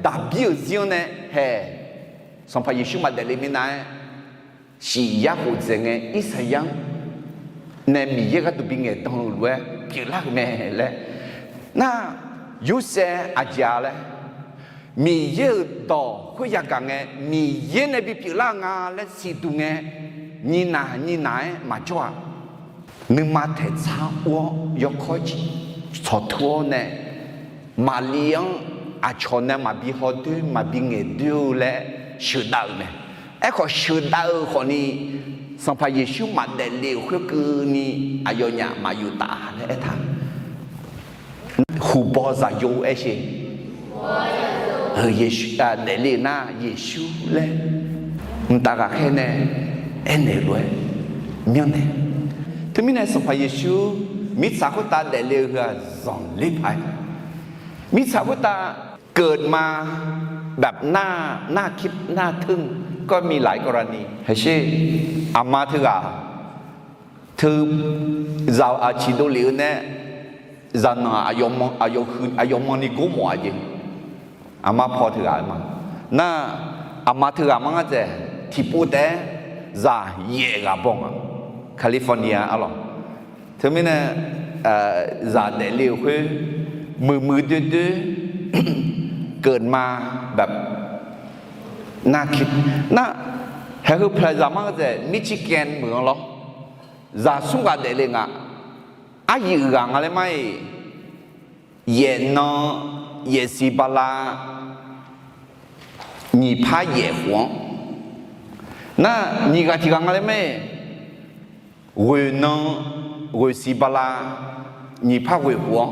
daqbir-euq zir-anr nae, haeq, Sanqpaq Yeqsur maqdaef le minav-aer shif yar khof dzaeq ngae, Irsaqyar-anr nae Miqyaer gharduq bi ngaeqdan-eu lof-aer pyeuflar-euq mae laer nar, Yorsaev aqjeq-a laer, Miqyaer-euq dawq khoer yagaq ngae, Miqyaer nae bipyeuf lar-eu nga laer siqduq ngae, nyinaq nyinaq-aer maqjawr-a. Nuima taeqtsar ur-awr yawkawr tsawqtur-awr nae, Maqli-anr aqcawq nae maqbi hawdoer maqbi ngaeqdoer-eu laer sheuqdav-euq mae. Aerkhawf sheuqdav-eu khawfni, Sanqpaq Yeqsur maqdaefle-euq khoerkeuvni aqyawfnyaf maqyuf taf laer aertaq. Huqbaw zaqyo aer sher. Daefle-eu nar Yeqsur laer mqtav ghaqkhaer nae aernaeq lof-aer myanrnaeq. Teumirnae Sanqpaq Yeqsur mirtsaq khoertav daefle-eu heu-aq zanqler paq-aer, mirtsaq khoertav เกิดมาแบบหน้า หน้าคิด หน้าทึ่ง ก็มีหลายกรณี haqsher. Aqma teughaq teu zaq-euq aqciq dovlef-eu nae zaqnanq aqyawf manni gor mawf-a jeq. Aqma paw teughaq-eu ma. Nar, aqma teughaq mar ngar dzaeq tiqpov taef-aer zaq yaef ghaq baw nga. California arlawq. Teumirnae zaq daefle-euq khoer muiqmuiq doerdoer เกิดมาแบบ หน้าคิด nar, haeq heu แพร่ zaq mar ngar dzaeq Michigan meuq-anr lawr. Zaq smr ghaq daefle nga. Aryuif ghaq nga laer mar-iq, yaef nan yaef siq bala nyiq par yaef khof-anr. Nar, nyiq ghaq tiq ghaq nga laer mar-iq, ghoeq nan ghoeq siq bala nyiq par ghoeq khof-anr.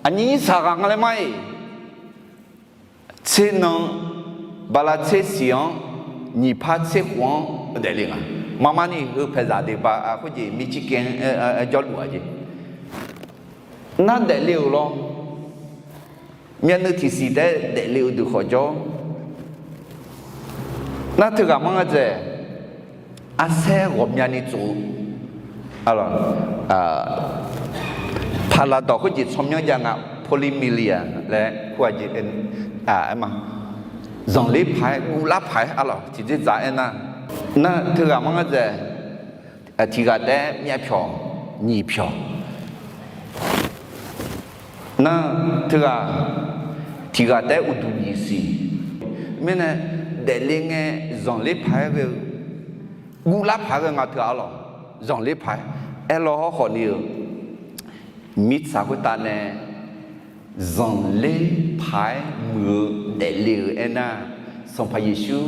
Aqnyir saq ghaq nga laer mar-iq, tser nan bala tser siq-anr nyiq par tser khof-anr daefle nga. Marmarni heu แพร่ zaq deuq ba khoerjeq Michigan jawrluf-aq jeq. Nar daefle-euq lawr. Myavnuiv tiqsiq taef-aer daefle-eu deuq khawf jawr. Nar teughaq mar ngar dzaeq arsaer ghawqmyani tsof-eu arlawq, paqlaqdawq khoerjeq tsawrmyanr jav nga, polymyalgia laer kur-aq jeq, aer ma, zanqler paq-aer guvlar paq-aer arlawq tiqdzerdzaq aernar, nar teughaq mar ngar dzaeq tiqghaq taef-aer myavpyawq nyiq pyawq. Nar teughaq tiqghaq taef-aer uqduq nyiq siq. Mirnae daefle ngae zanqler paq-aer ghae-eu guvlar paq-aer ghae nga teughaq arlawq, zanqler paq-aer. Aerlawr hawrkhawf ni-euq mirtsaq khoertav nae zanqler paq-aer muiq-eu daefle-euq aernar, Sanqpaq Yeqsur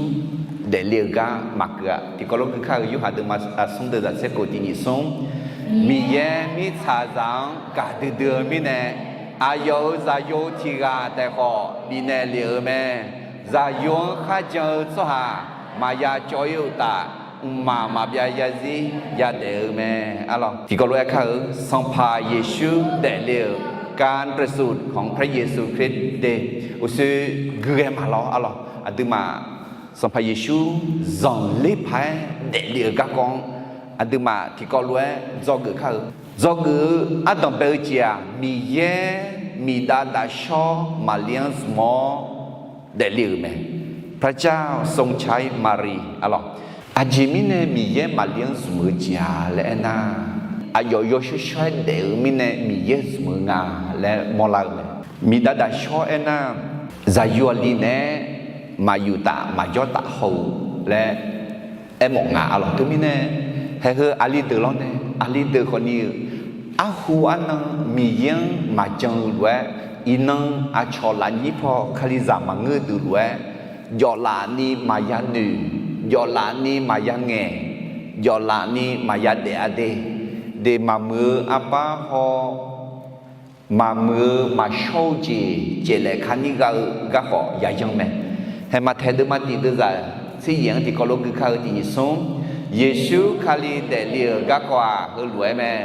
daefle-eu gar maqkeuv-a. Tiqkawv lof gui kar-euq Yorhaq deuvma smr deuq zaq tser khof tiq nyiq smr, Miqyaer mirtsaqzaq-anr gaqdui dui-eu mirnae, aqyawf-euq zaqyo tiqghaq taef khawf bifnaeq lef-euq mae. Zaqyo-anr kharjan-eu tsawrhaq maqya cawv-ir uqtaf, mqmaq maqbyav yarzir yadaef-eu mae arlawq. Tiqkawv lof-aer kar-eu Sanqpaq Yeqsur daefle-euq การประสูติของพระเยซูคริสต์ de, uqshoe gui ghae maqlawr arlawq. Aqduimaf Sanqpaq Yeqsur zanqler paq-aer daefle-euq garkawv-anr aqduimaf tiqkawv lof-aer dzawgeuf kar-eu. Dzawgeuf-eu ardanq bae-eu jeq-aq, Miqyaer miqdav daqshawr Maqlir-anr zmq-awr daefle-euq mae. พระเจ้าทรงใช้มารีย์ arlawq. Aqjeq mirnae Miqyaer Maqlir-anr zmq-eu jeq-a laer aernar, aqyawf yawshawr shawr-aer daef-eu mirnae Miqyaer zmq-eu nga laer mawrlar-eu mae. Miqdav daqshawr aernar, zaqyo aqli naeq-aer maqyuf taf maqjawr taf haw-eu laer aermawf nga arlawq. Teumirnae, haeq heu aqli deuq lawrnae, aqli deuq khawfni-euq arhu arnan Miqyaer-anr maqjan-eu lof-aer, iqnan aqcawq lafnyir paw Kalizaq maqngeur-eu deuq lof-aer, jawflaf ni maqya noeq, jawflaf ni maqya ngaeq, jawflaf ni maqya daef-a de, de maqmuiq-eu arbar haw maqmuiq-eu maqshawr-eu jeq caeflaef kani gha-eu garkawv yayan mae. Haeq Maqtaeq deuvma tiq deuvzaq tser yaeq-anr tiqkawv lof gui kar-eu tiq nyiq smr, Yeqsur Kali daefle-euq garkawv-aq heulof-aer mae.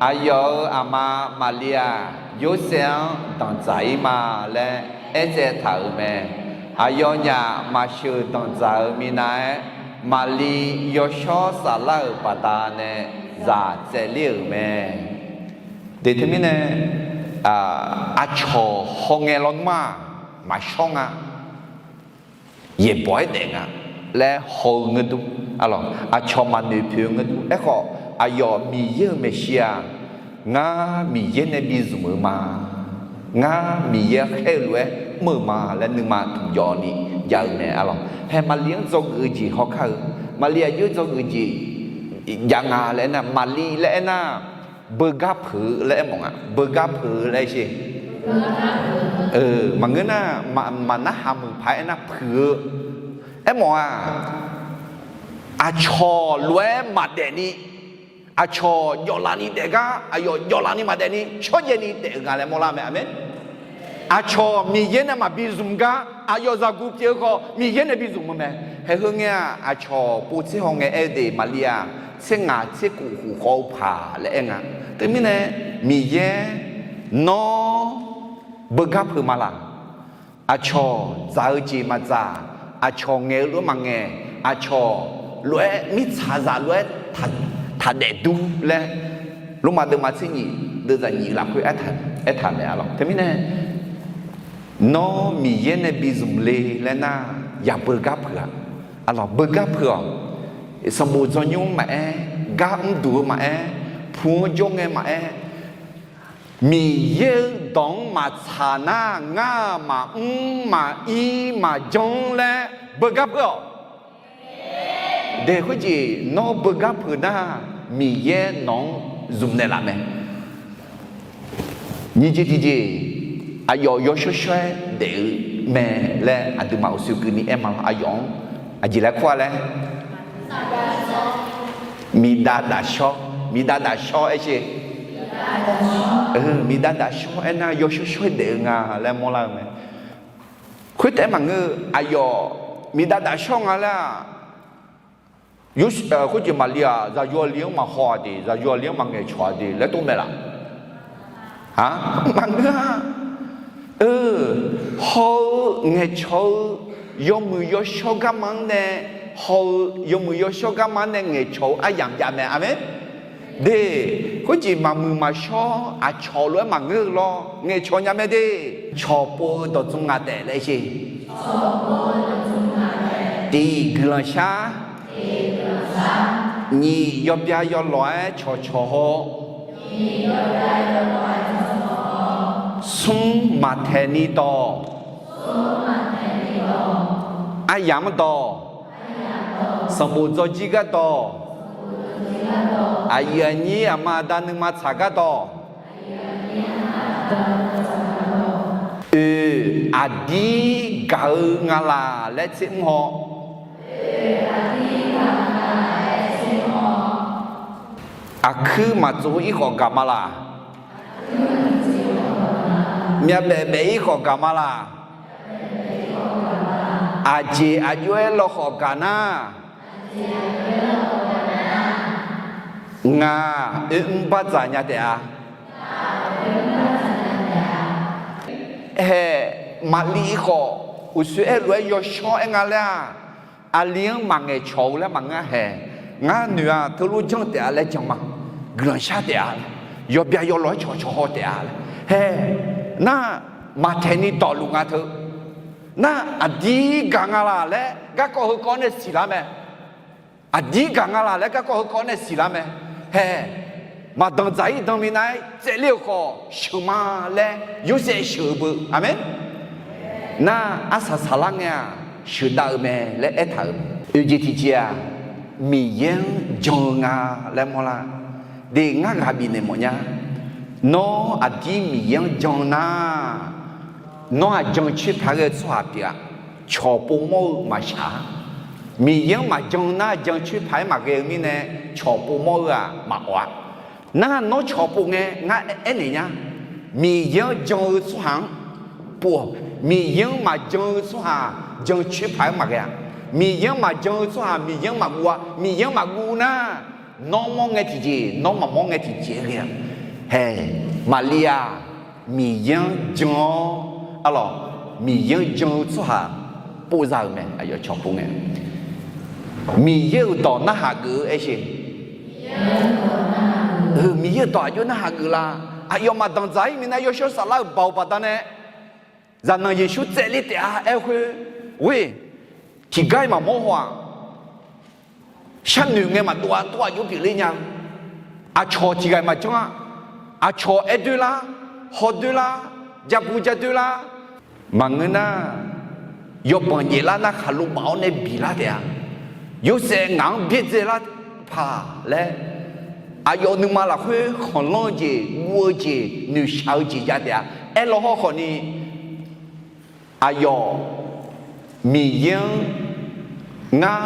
Aqyawf-euq aqma Maqlir-aq, Yorsaev-anr danqdzaq-ir ma laer aertsaev taq-euq mae. Aqyawfnyaf maqsheuq danqdzaq-eu minav-aer, Maqlir yawshawr saflar-euq baqdanae zaq tsaevler-euq mae. De teumirnae, aqcawq hawngae lawnmr-aq maqshawr nga, yaeqbawq-aer daef nga laer haw-eu ngeur dur, aqcawq maqnoeq poeq-eu ngeur dur. Aerkhawf, aqyawf Miqyaer-euq maeqshi-aq, ngar Miqyaer nae bi zmq-eu ma. Ngar Miqyaer khaer-eu lof-aer mr-euq ma laer nuima tmqjawv ni jav-eu mae arlawq. Hae, Maqli-anr dzawgeuf-eu jeq hawkar-eu, Maqli aqjox dzawgeuf jeq jav nga laer aernar, Maqli laer aernar, beugar peuq-eu laer aermawf nga. Beugar peuq-eu laer sher. Maqngeur nar, maqnarhaq muiq paq-aer aernar puiq-eu. Aermawf-aq, aqcawq lof-aer maqdaef ni, aqcawq jawvlaf ni daef gar aqyawf jawvlaf ni maqdaef ni shawrjaev ni daef-eu nga laer mawrlar mae. Aqmeq. Aqcawq Miqyaer nae maqbi zmq gar aqyawf zaqguq pyeuf-eu khawf Miqyaer nae bi zmq-eu mae. Hae, heu ngae-aq, aqcawq povtser hawngae aer-eu de, Maqli-aq, tser ngaq tser khof khof khawf-eu paq laer aer nga. Teumirnae, Miqyaer nawr beugar peuq ma laq? Aqcawq dzaq-eu jeq maqdzaq, aqcawq ngaeq-eu lof-aer maqngaeq, aqcawq lof-aer mirtsaqzaq lof-aer taqdaef dur laer, Lormav deuvma tser nyiq deuvzaq nyiq lafkhoer aertaq mae arlawq. Teumirnae, nawr Miqyaer nae bi zmq le laer nar, yabeugar peuq-a. Arlawq, beugar peuq-awq. Sanqbof dzawrnymr maqaer, gar mrduq-eu maqaer, pu-anr jawr ngae maqaer, Miqyaer-euq dawq-anr maqtsaq nar, ngar-aq maqmr maqir maqjan-anr laer beugar peuq-awq. De khoerjeq nawr beugar peuq nar, Miqyaer nawq-anr zmq naeqlaf mae. Nyiq jeq tiq jeq, aqyawf yawshawr shawr-aer daef-eu mae laer aqduimaf uqshoe keuvni aer ma. Aqyawf-anr aqjeq laer kur-a laer, miqdav dafshawr, miqdav dafshawr aer sher. Miqdav dafshawr aernar yawshawr shawr-aer daef-eu nga laer mawrlar-eu mae. Khoertaef-aer maqngeur-eu, aqyawf miqdav dafshawr nga laer-aq, khoerjeq Maqli-aq zaqyo aqli-anr maqhaw-a de, zaqyo aqli-anr maqngaeqcawq-a de laer tov mae laf? A, maqngeur-a. Haw-eu ngaeqcawq-eu yawmuiq yawshawr garma-anr nae, haw-eu yawmuiq yawshawr garma-anr nae ngaeqcawq-eu aryamq jav mae. Aqmeq. De, khoerjeq maqmuiq maqshawr aqcawq lof-aer maqngeur-eu lawr ngaeqcawq nya mae de. Cawqpov-eu dawqtmq ngaq taef laer sher. Tiq, guiqlanq shar. Nyiq, yawbya yawlawq-aer cawqcawq haw. Smr, maqtaeq ni dawq. Aryamq-anr dawq. Sanqbof dzawjir gardawq. Aqyuif aqnyir aqma aqda nuima tsaq gardawq. Oeq, aqdir gaq-eu nga laq laer tsermr haw. Aqkuir maqtsov-ir khawf gaq ma laq? Myavbaef baef-ir khawf gaq ma laq? Aqjeq aqjox-aer lawkhawf gaq nar, ngaq oermr bardzaq nya taef-a. Hae, Maqli khawf uqshoe aer lof-aer yawshawr aer nga laer-aq, aqli-anr maqngaeqcawq-eu laer maqngeur-a hae. Ngar noeq-aq teulof janr taef-a laer jan ma. Guiqlanq shar taef-a laer, yawbya yawlawq-aer cawqcawq haw taef-a laer. Hae, nar maqtaeq ni dawqluf nga teu. Nar aqdir gaq nga laq laer garkawv heukawv nae siqlar mae. Aqdir gaq nga laq laer garkawv heukawv nae siqlar mae. Hae, maqdanq dzaq-ir danqmi nav-aer tsaevler-euq khawf sheuq ma laer Yorsaev sheuq-eu beu. Aqmeq. Nar arsaq saqlar ngae-aq sheuqdav-eu mae laer aertaq-euq. Oeq jeq tiq jeq-aq, Miqyaer-anr jan-eu nga laer mawrlar. De, ngar ghaq bifnaeq mawf nya. Nawr aqdir Miqyaer-anr jan nar, nawr-aq jan coer paq-aer ghae-eu tsawrhaq pyeuf-a. Cawqpov mawr-eu maqshaq-a. Miqyaer-anr maqjan nar jan coer paq-aer maqghae-eu mirnae, cawqpov mawr-eu-aq maqawf-a. Nar nawr cawqpov ngae ngar aernaeq nya. Miqyaer-anr jan-eu tsawrhaq-anr pov-awq. Miqyaer-anr maqjan-eu tsawrhaq jan coer paq-aer maqghae-a. Miqyaer-anr maqjan-eu tsawrhaq Miqyaer-anr maqguv-a. Miqyaer-anr maqguv nar, nawr mawr ngae tiqjeq, nawr maqmawr ngae tiqjeq ghae-a. Hae, Maqli-aq, Miqyaer-anr jan-awr, arlawq, Miqyaer-anr jan-eu tsawrhaq povza-euq mae. Aqyawf cawqpov ngae, Miqyaer-euq dawq narhaq geuf-eu aer sher. Miqyaer-euq dawq aqjox narhaq geuf la? Aqyawf maqdanq dzaq-ir minav yawshawr saflar-euq baoq baqdanae, zaqnanq Yeqsur tsaevler taef-a aer khoer, ghoer, tiqgar-iq maqmawr haw-aq, sharnoeq ngae maqdov-a, tov aqjox pyeufler nya-eu. Aqcawq tiqghaq-iq maqjanr-a. Aqcawq aer doer lar, haw doer lar, jabu jadoer lar. Maqngeur nar, yawbanq nyaeflar nar khaqlo baf-awr nae bilar taef-a. Yorsaev ngaq-anr byaerdzae lar paq laer, aqyawf nuima lafkhoer khanqlanr-eu jeq, guv-eu jeq, noeqshaq-eu jeq jav taef-a. Aerlaw hawrkhawf ni, aqyawf Miqyaer-anr ngar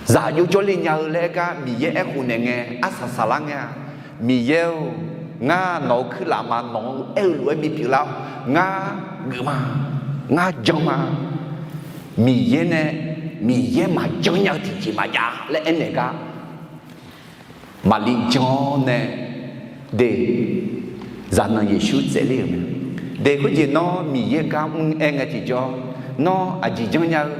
zaq jov jawrle nya-eu laer aer gar Miqyaer aerkhof naeq ngae arsaq saqlar ngae-a. Miqyaer-or, ngar nawq-eu kuirlaf ma nawq-anr aer-eu lof-aer bipyeuf lar-awq. Ngar geuf ma, ngar jan ma. Miqyaer nae, Miqyaer maqjan nya-eu tiqjeq maqjav laer aernaeq gar Maqlir janr-awr nae, de, zaqnanq Yeqsur tsaevler-euq mae. De, khoerjeq nawr Miqyaer gar mr aer ngae tiqjawr, nawr aqjeq janr nya-eu,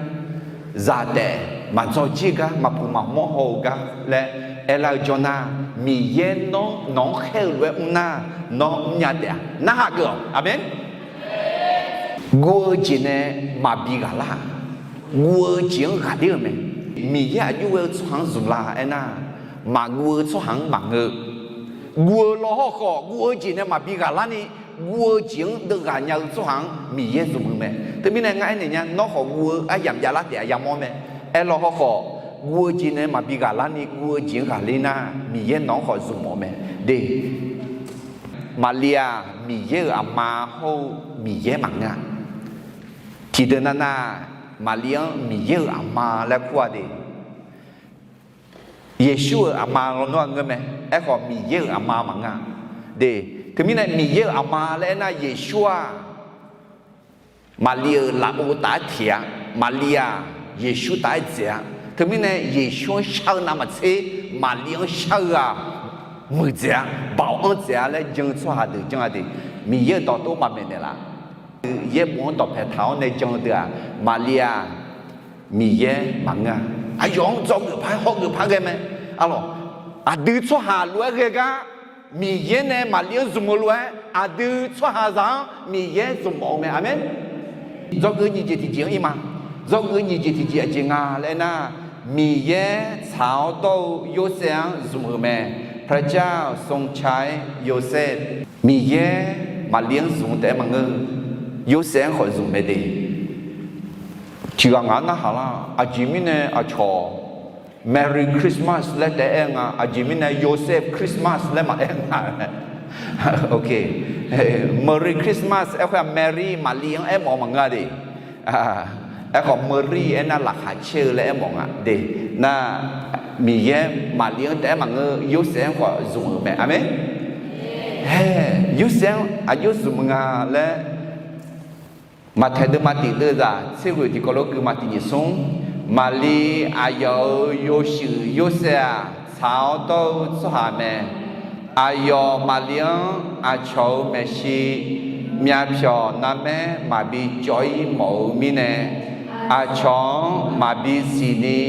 zaq taef maqdzawr jir gar, maqpuq maqmawr haw-eu gar laer aerlar-eu jawr nar, Miqyaer nawr nawq-anr khaer-eu lof-aer mr nar, nawr mrnya taef-a. Narhaq geuf-awq. Aqmeq. Guv-eu jeq nae maqbi ghaq lar. Guv-eu jeq-anr ghaqler-euq mae. Miqyaer aqjox ghae-eu tsawrhaq-anr zmq la aernar, maqguv-eu tsawrhaq-anr maqngeur. Guv-eu law hawrkhawf, guv-eu jeq nae maqbi ghaqlarni, guv-eu jeq-anr deuv ghaq nya-eu tsawrhaq-anr Miqyaer zmq-eu mae. Teumirnae ngar aernaeq nya, nawr khawf guv-eu aryamq javlar taef-a yamawr mae. Aerlaw hawrkhawf, guv-eu jeq nae maqbi ghaqlarni guv-eu jeq-anr ghaqler nar, Miqyaer nawq-anr khawf zmq-awq mae. De, Maqlir-aq, Miqyaer-euq aqma hawr-eu Miqyaer maqngeur-a. Tiqdeuq navnav, Maqlir-anr Miqyaer-euq aqma laer kur-a de. Yeqsur-euq aqma lawnmr-aq ngeur mae. Aerkhawf, Miqyaer-euq aqma maqngeur-a. De, teumirnae Miqyaer-euq aqma laer aernar, Yeqsur-aq, Maqlir-euq lafov taf-aer teq-a. Maqlir-aq, Yeqsur taf-aer dzaeq-a. Teumirnae Yeqsur-anr shar-eu navmaqtser, Maqlir-anr shar-eu-aq, muiqdzaeq-a, baoq anr dzaeq-a laer jan-eu tsawrhaq deuq janr-a de. Miqyaer-euq dawqtawvluf maqmaeq naeqlaf. Yaerbof-anr dawqpae taq-awr nae jan-eu deuq-aq, Maqlir-aq, Miqyaer maqngeur-a. Aqyawf-anr dzawgeuf par hawgeuf par ghae mae. Arlawq, aqdui tsawrhaq lof-aer ghae gar, Miqyaer nae Maqlir-anr zmq-eu lof-aer, aqdui tsawrhaqzaq-anr Miqyaer zmq mawf-eu mae. Aqmeq. Dzawgeuf nyiq jeq tiqjeq-anr ir ma. Dzawgeuf nyiq jeq tiqjeq aqjeq nga laer aernar, Miqyaer tsaq-awr dawr-eu Yorsaev-anr zmq-euq mae. พระเจ้าทรงใช้โยเซฟ Miqyaer Maqlir-anr zmq-eu taef-aer maqngeur, Yorsaev-anr khawf zmq mae de. Tiqghaq ngaq-anr narhaq lar, aqjeq mirnae aqcawq Merry Christmas laer taef-aer aer nga, aqjeq mirnae Yorsaev Christmas laer maqaer nga. Merry Christmas aerkhoer-aq, Mary Maqlir-anr aermawf-eu maqngeur-a de. Aerkhawf, Mary aernar laqkhaq caer-eu laer aermawf nga de. Nar, Miqyaer Maqlir-anr taef-aer maqngeur, Yorsaev-anr khawf zmq-euq mae. Aqmeq. Hae, Yorsaev-anr aqjox zmq-eu nga laer Maqtaeq deuvma tiq deuvzaq tser ghoeq tiqkawv lof gui ma tiq nyiq smr. Maqlir aqyawf-euq yawshuif Yorsaev-aq, tsaq-awr dawr-eu tsawrhaq mae. Aqyawf Maqlir-anr aqcawq-euq maeqshi myavpyawq narmaer maqbi cawv-ir mawf-eu mirnae, aqcawq-anr maqbi siqni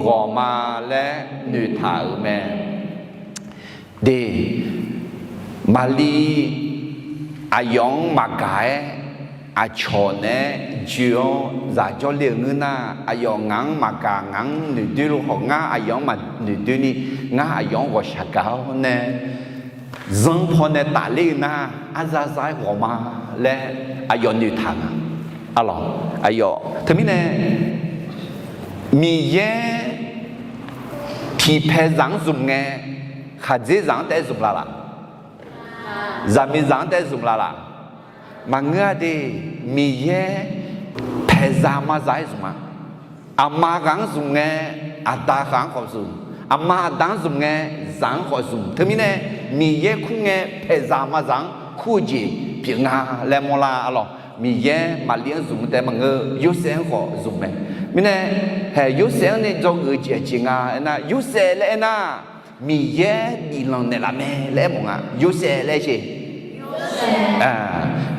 ghawq ma laer noeqtaq-euq mae. De, Maqlir aqyawf-anr maqgaq-aer, aqcawq naeq-aer joe-awr zaq jawrle-euq ngeur nar, aqyawf ngaq-anr maqgaq, ngaq-anr noeqdoer lo khawf, ngar aqyawf-anr maqnoeqdoer ni, ngar aqyawf-anr ghawqshaq gaq-awr nae, zanr pawnae tafler-eu nar, arzar zar-aer ghawq ma laer aqyawf noeqtaq nga. Arlawq, aqyawf teumirnae Miqyaer tiqpaeq zaq-anr zmq ngae, khaqdzerzaq-anr taef-aer zmq la laq? Zaqmiqzaq-anr taef-aer zmq la laq? Maqngeur-a de. Miqyaer paeqzaq mazaq-aer zmq-a. Aqma ghaq-anr zmq ngae, aqda ghaq-anr khawf zmq. Aqma aqda-anr zmq ngae, zaq-anr khawf zmq. Teumirnae, Miqyaer kur ngae paeqzaq mazaq-anr kur-eu jeq pyeuf nga laer mawrlar. Arlawq, Miqyaer Maqlir-anr zmq-eu taef-aer maqngeur, Yorsaev-anr khawf zmq mae. Mirnae, hae, Yorsaev-anr nae dzawgeuf-eu jeq aqjeq nga aernar, Yorsaev laer aernar, Miqyaer biflanq naeqlaf mae laer aermawf nga. Yorsaev laer aer-eu,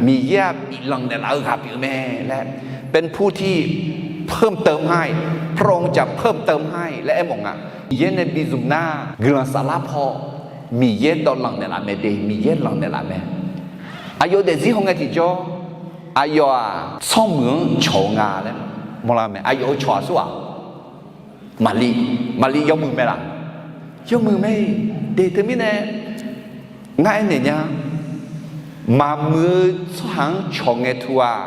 Miqyaer-aq biflanq naeqlaf-eu ghaq pyeuf mae laer, เป็นผู้ที่เพิ่มเติมให้ พระองค์จะเพิ่มเติมให้ laer aermawf nga. Miqyaer nae bizmq nar, guiqlanq saflar paw, Miqyaer dawvlanq naeqlaf mae de. Miqyaer lanq naeqlaf mae. Aqyawf daefzir hawngae tiqjawr, aqyawf-aq tsawrmuiq-anr cawq-eu nga laer mawrlar mae. Aqyawf-euq cawq-aq sar-aq, Maqlir, Maqlir yawmuiq mae laq? Yawmuiq mae. De, teumirnae ngar aernaeq nya, Maqmuiq-eu tsawrhaq-anr cawq ngae tu-aq,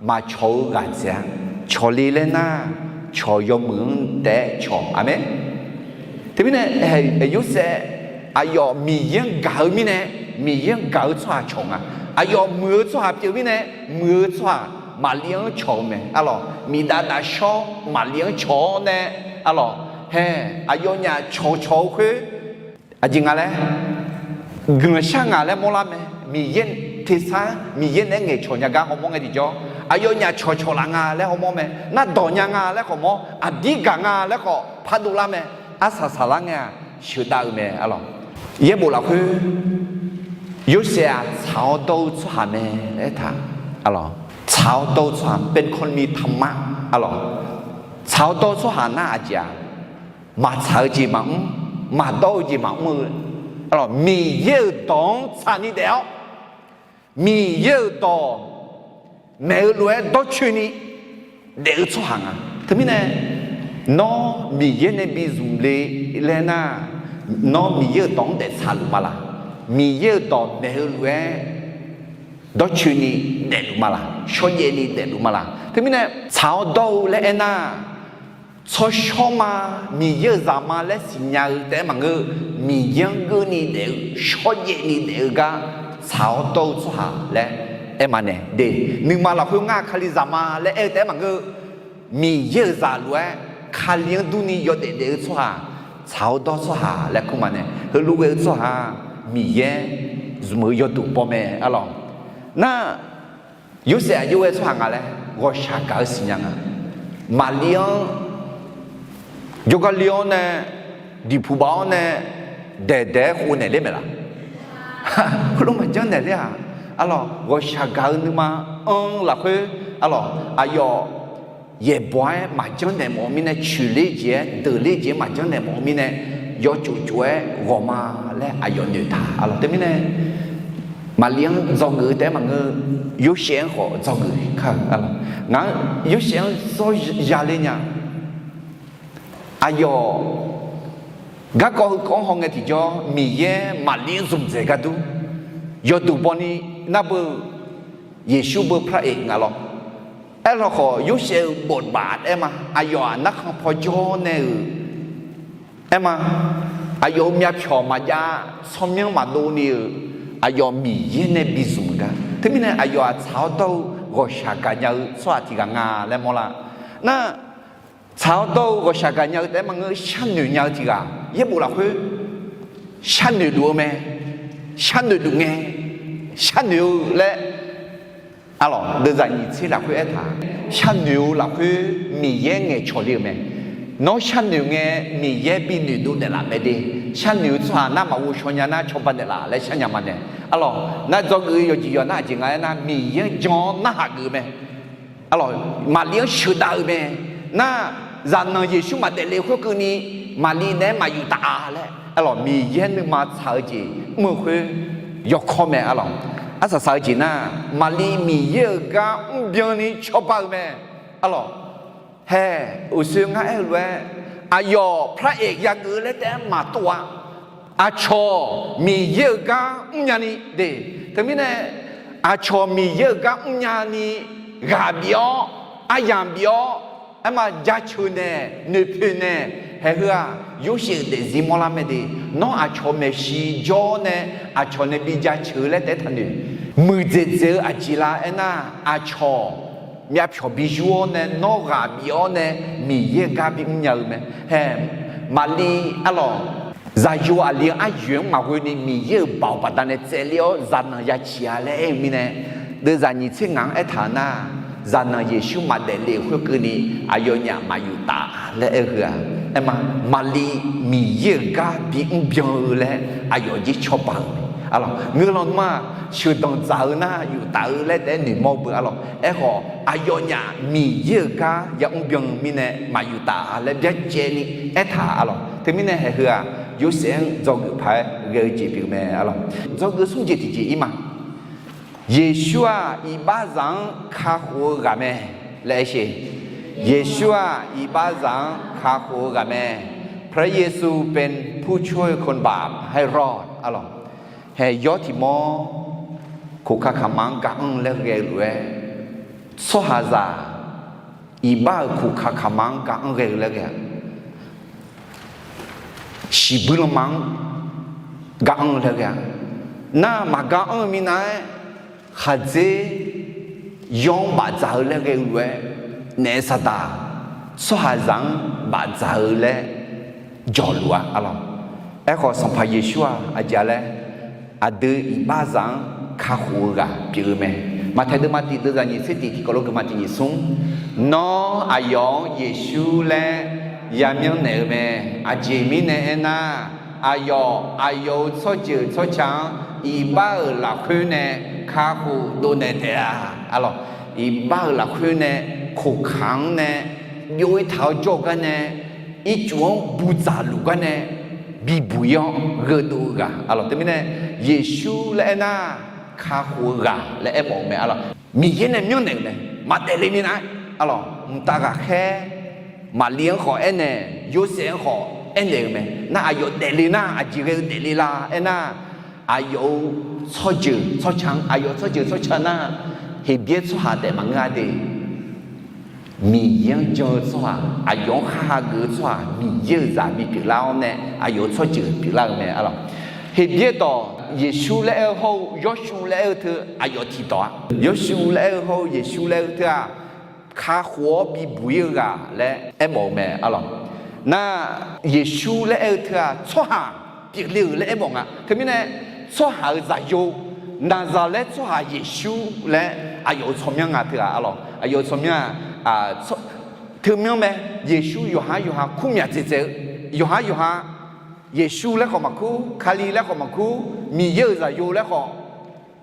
maqcawq-eu ghaq dzaeq-a. Cawqle laer nar, cawq yawmuiq-anr taef-aer cawq. Aqmeq. Teumirnae, Yorsaev aqyawf Miqyaer-anr gaq-eu mirnae, Miqyaer-anr gaq-eu tsawrhaq cawq nga. Aqyawf muiq-eu tsawrhaq pyeuf mirnae, muiq-eu tsawrhaq Maqli-anr cawq-eu mae. Arlawq, miqdaf daf shawr Maqli-anr cawq-awr nae, arlawq, hae, aqyawfnyaf cawqcawq-eu khoer, aqjeq nga laer, guiqlanq shar nga laer mawrlar mae. Miqyaer tersar, Miqyaer naeq-aer ngaeqcawq nya gar hawmawr ngae tiqjawr, aqyawfnyaf cawqcawq laf nga laer hawmawr mae. Nar dawq nya nga laer khawf mawr, aqdir gaq nga laer khawf pardov lar mae. Arsaq saqlar ngae-aq sheuqdav-eu mae. Arlawq, yaerbof lafkhoer Yorsaev-aq tsaq-awr dawr-eu tsawrhaq mae laer aertaq. Arlawq, tsaq-awr dawr-eu tsawrhaq, เป็นคนมีธรรมะ arlawq, tsaq-awr dawr-eu tsawrhaq nar aqjeq-aq, maqtsaq-eu jeq maqmr, maqdawr-eu jeq maqmr-eu, arlawq, Miqyaer-euq dawq-anr tsaqni daef-awr, Miqyaer-euq dawq maeq-eu lof-aer dawrcoeni daef-eu tsawrhaq nga. Teumirnae, nawr Miqyaer nae bi zmq le laer nar, nawr Miqyaer-euq dawq-anr daeftsaq luf ma laq? Miqyaer-euq dawq maeq-eu lof-aer dawrcoeni daefluf ma laq? Shawrjaev ni daefluf ma laq? Teumirnae tsaq-awr dawr-eu laer aernar, tsawrshawr ma, Miqyaer-euq zaq ma laer siqnya-eu taef-aer maqngeur, Miqyaer-anr geurni daef-eu, shawrjaev ni daef-eu gar tsaq-awr dawr-eu tsawrhaq laer aer ma nae de. Nuima lafkhoer ngar Kalizaq ma laer aer-eu taef-aer maqngeur, Miqyaer-euq zaq lof-aer Kali-anr durni yawdaef daef-eu tsawrhaq, tsaq-awr dawr tsawrhaq laer kur ma nae, heulof ghae-eu tsawrhaq Miqyaer zmq-eu yawduq baw mae. Arlawq, nar Yorsaev aqjox ghae tsawrhaq nga laer ghawqshaq gaq-eu siqnya nga. Maqli-anr jawrgar le-awr nae, diqpuq baf-awr nae, daeq daeq-aer khov naeq ler mae laq? Khoerlof maqjanr naeq ler-aq. Arlawq, ghawqshaq gaq-eu nuima anr lafkhoer, arlawq, aqyawf yaeqbawq-aer maqjanr naeq mawf-eu mirnae, coeqler jeq-aer deuqler jeq-aer maqjanr naeq mawf-eu mirnae, yawtsuf tsuf-aer ghawq ma laer aqyawf noeqtaq. Arlawq, teumirnae Maqli-anr dzawgeuf-eu taef-aer maqngeur, Yorsaev-anr khawf dzawgeuf kar-eu. Arlawq, ngaq-anr Yorsaev-anr zawr ya ler nya. Aqyawf garkawv heukawv-anr hawngae tiqjawr, Miqyaer Maqli-anr zmqdzaeq gar dur, yawduq bawni nar beu, Yeqsur beu พระเอก nga lawr. Aerlawkhawf Yorsaev-euq บทบาท aer ma, aqyawf-aq narkhan paw jawr nae-euq aer ma. Aqyawf-euq myavpyawq maqjav, tsawrmyanr maqdov ni-euq, aqyawf Miqyaer nae bi zmq-euq gar. Teumirnae aqyawf-aq tsaq-awr dawr-eu ghawqshaq gaqnya-eu tsawrhaq tiq ghaq nga laer mawrlar. Nar, tsaq-awr dawr-eu ghawqshaq gaqnya-eu taef-aer maqngeur, sharnoeq nya-eu tiq ghaq yaerbof lafkhoer sharnoeq luf-eu mae. Sharnoeq luf ngae, sharnoeq-eu laer, arlawq, deuvzaq nyiq tser lafkhoer aertaq, sharnoeq-eu lafkhoer Miqyaer ngaeqcawq le-euq mae. Nawr sharnoeq ngae, Miqyaer bi noeqdov naeqlaf mae de. Sharnoeq-eu tsawrhaq nar maqghov shaw nya nar cawba naeqlaf laer sharnya ma nae. Arlawq, nar dzawgeuf-eu yawqjeq yawq nar aqjeq nga aernar, Miqyaer-anr jan-awr narhaq geuf-eu mae. Arlawq, Maqli-anr sheuqdav-euq mae. Nar, zaqnanq Yeqsur maqdaef le khoerkeuvni, Maqli naeq-aer maqyuf taf-a laer, arlawq, Miqyaer nuima tsaq-eu jeq mr-eu khoer yawkawr mae. Arlawq, arsaq saq-eu jeq nar, Maqli Miqyaer-euq gar mrbyan ni cawba-eu mae. Arlawq, hae, uqshoe ngar aer-eu lof-aer, aqyawf พระเอก yageuf-eu laer taef-aer maqtov-a. Aqcawq Miqyaer-euq gar mrnya ni de. Teumirnae, aqcawq Miqyaer-euq gar mrnya ni, ghaq bif-awr, aryamq bif-awr, aerma jaceuq naeq, noeqpoeq naeq, haeq heu-aq, Yorsaev-euq daefzir mawrlar mae de. Nawr aqcawq maeqshi jawr nae, aqcawq nae bi jaceuq laer taef-aer taqnoeq. Muiqdzaeq dzaeq-eu aqjeq la aernar, aqcawq myavpyawq bi yur-awr nae, nawr ghaq bif-awr nae, Miqyaer-euq gar bi mrnya-eu mae. Hae, Maqli, arlawq, zaqyo aqli-anr aryoeq-anr maqghoe ni Miqyaer-euq baoq baqdanae tsaevler-awr zaqnanq ya ciq-a laer aer-eu mirnae, deuvzaq nyiq tser ngaq-anr aertaq nar, zaqnanq Yeqsur maqdaef le-euq khoerkeuvni, aqyawfnyaf maqyuf taf laer aer-eu heu-aq, aerma, Maqli Miqyaer-euq gar bi mrbyan-eu laer aqyawf jir cawba-euq mae. Arlawq, ngeur lan nmr-aq, sheuqdanq dzaq-eu nar yuf taf-eu laer taef-aer noeqmawr-eu beu. Arlawq, aerkhawf aqyawfnyaf Miqyaer-euq gar ya mrbyan-eu mirnae maqyuf taf laer byacaevni aertaq. Arlawq, teumirnae haeq heu-aq, Yorsaev-anr dzawgeuf paq-aer ghae-eu jeq pyeuf mae. Arlawq, dzawgeuf smr jeq tiqjeq ir ma. Yeqsur-aq iqbaxzaq-anr kakhof-eu ghaq mae laer aer sher. Yeqsur-aq iqbaxzaq-anr kakhof-eu ghaq mae. พระเยซูเป็นผู้ช่วยคนบาปให้รอด Arlawq, hae, yawr tiq mawr Koqkaq kaqma-anr gaq-anr-eu laer ghae-eu lof-aer, tsawrhaqzaq iqbax-euq koqkaq kaqma-anr gaq-anr ghae-eu laer ghae-a, shiqbuir lanma-anr gaq-anr-eu laer ghae-a. Nar maqgaq-anr-eu minav-aer, khaqdzer yaw-anr bafdzaq-eu laer ghae-eu lof-aer, naef saqdaq tsawrhaqzaq-anr bafdzaq-eu laer jawqluf-a arlawq. Aerkhawf, Sanqpaq Yeqsur-aq aqjeq-a laer, aqdui iqbaxzaq-anr kakhof-eu ghaq pyeuf-eu mae. Maqtaeq deuvma tiq deuvzaq nyiq tser tiq tiqkawv lof geufma tiq nyiq smr, Nawr aqyawf-anr Yeqsur laer yamyanr naeq-eu mae. Aqjeq mirnae aernar, aqyawf, aqyawf-euq tsawrjeuq tsawrca-anr iqbax-euq lafkhoer nae kakhof dovnaeq taef-a. Arlawq, iqbax-euq lafkhoer nae koqkaq-anr nae byov-ir taq-awr jawr-eu gar nae, ircuf-anr budzaq luf gar nae bibuq-ir-awr gheudov-eu ghaq arlawq. Teumirnae Yeqsur laer aernar, kakhof-eu ghaq laer aermawf-eu mae arlawq. Miqyaer nae myanrnaeq-euq mae, maqdaefle minav-aer arlawq. Mqtav ghaqkhaer Maqli-anr khawf aernaeq, Yorsaev-anr khawf aernaeq-euq mae. Nar aqyawf daefle nar, aqjeq ghae-eu daefle la aernar, aqyawf-euq tsawrjeuq tsawrca-anr, aqyawf tsawrjeuq tsawrca nar, Heqbyaer tsawrhaq taef maqngeur-a de. Miqyaer-anr jan-eu tsawrhaq, aqyawf-anr khar hageuf-eu tsawrhaq, Miqyaer-euq zaq bipyeuf lar-awr nae aqyawf-euq tsawrjeuq pyeuflar-eu mae arlawq. Heqbyaer dawq Yeqsur laer aer-eu hawr-eu Yawrshuv laer aer-eu teu aqyawf tiqdawq-a. Yawrshuv laer aer-eu hawr-eu Yeqsur laer aer-eu teu-aq, kakhof-awr bibuq-ir-eu ghaq laer aermawf-eu mae arlawq. Nar Yeqsur laer aer-eu teu-aq, tsawrhaq pyeufle-euq laer aermawf nga. Teumirnae tsawrhaq-euq zaqyo, Naqzaqlaer tsawrhaq Yeqsur laer aqyawf-euq tsawrmyanr nga teu-aq arlawq. Aqyawf-euq tsawrmyanr-aq, teumyanr mae. Yeqsur yawqhar yawqha kur myaq tsaev tsaev-eu, yawqhar yawqha Yeqsur laer khawf maqkur, Kali laer khawf maqkur, Miqyaer-euq zaqyo laer khawf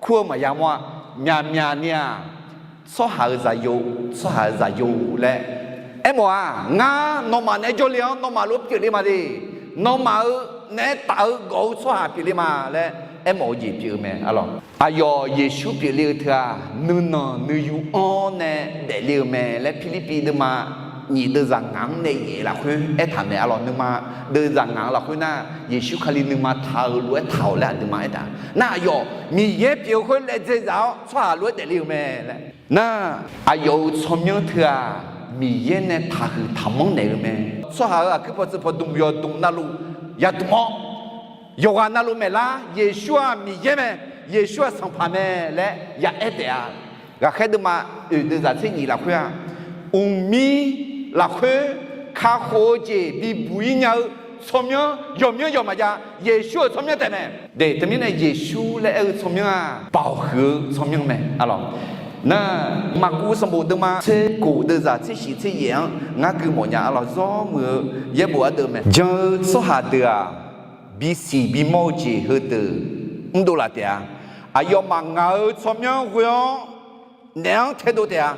kur-eu maqya mawr-a. Myaqmyaq ni-aq, tsawrhaq-euq zaqyo, tsawrhaq-euq zaqyo laer aermawf-aq, ngar nawmaf naeq-aer jawrle-awr nawmaf lof-aer pyeufle ma de. Nawmaf-euq naeq-aer taf-eu gawf-eu tsawrhaq pyeufle ma laer aermawf-eu jeq pyeuf-eu mae arlawq. Aqyawf Yeqsur pyeufle-eu teu-aq, nuinanq nuiyu-anr nae daefle-euq mae laer Pirlirpiv deuvma nyiq deuvzaq ngaq-anr nae yaef lafkhoer aertaq mae arlawq. Nuima deuvzaq ngaq-eu lafkhoer nar, Yeqsur Kali nuima taq-eu lof-aer taq-awq laer aqduimaf aertaq. Nar aqyawf Miqyaer pyeuf-eu khoer laedzae zaf-awr tsawrhaq lof-aer daefle-euq mae laer. Nar aqyawf-euq tsawrmyanr teu-aq, Miqyaer nae taqhuiq taqmanr naeq-eu mae. Tsawrhaq-euq aqkuir pawqtsuif pawqdmq yawqdmq navluf yadmq-awr, yawqghaq navluf maeqlar, Yeqsur-aq Miqyaer mae, Yeqsur-aq Sanqpaq mae laer yaaer taef-a. Ghaqkhaer deuvma oeq deuvzaq tser nyif lafkhoer-aq, mqmir lafkhoer kakhof-eu jeq bibuq-ir nya-eu tsawrmyanr yawqmyanr yawq maqjav, Yeqsur-euq tsawrmyanr taef mae. De, teumirnae Yeqsur laer aer-eu tsawrmyanr-aq, baoq huiq-eu tsawrmyanr mae arlawq. Nar, Maqkuv sanqbof deuvma tser kof deuvzaq tser shif tser yaef-anr ngar gui mawfnya arlawq. Zawr muiq-eu yaerbof ardeuv mae. Jan-eu tsawrhaq deuq-aq, bisiq bimawr-eu jeq heudeuq mrdov laf taef-a. Aqyawfmaf ngaq-euq tsawrmyanr ghoe-awr naef-anr taedov taef-a.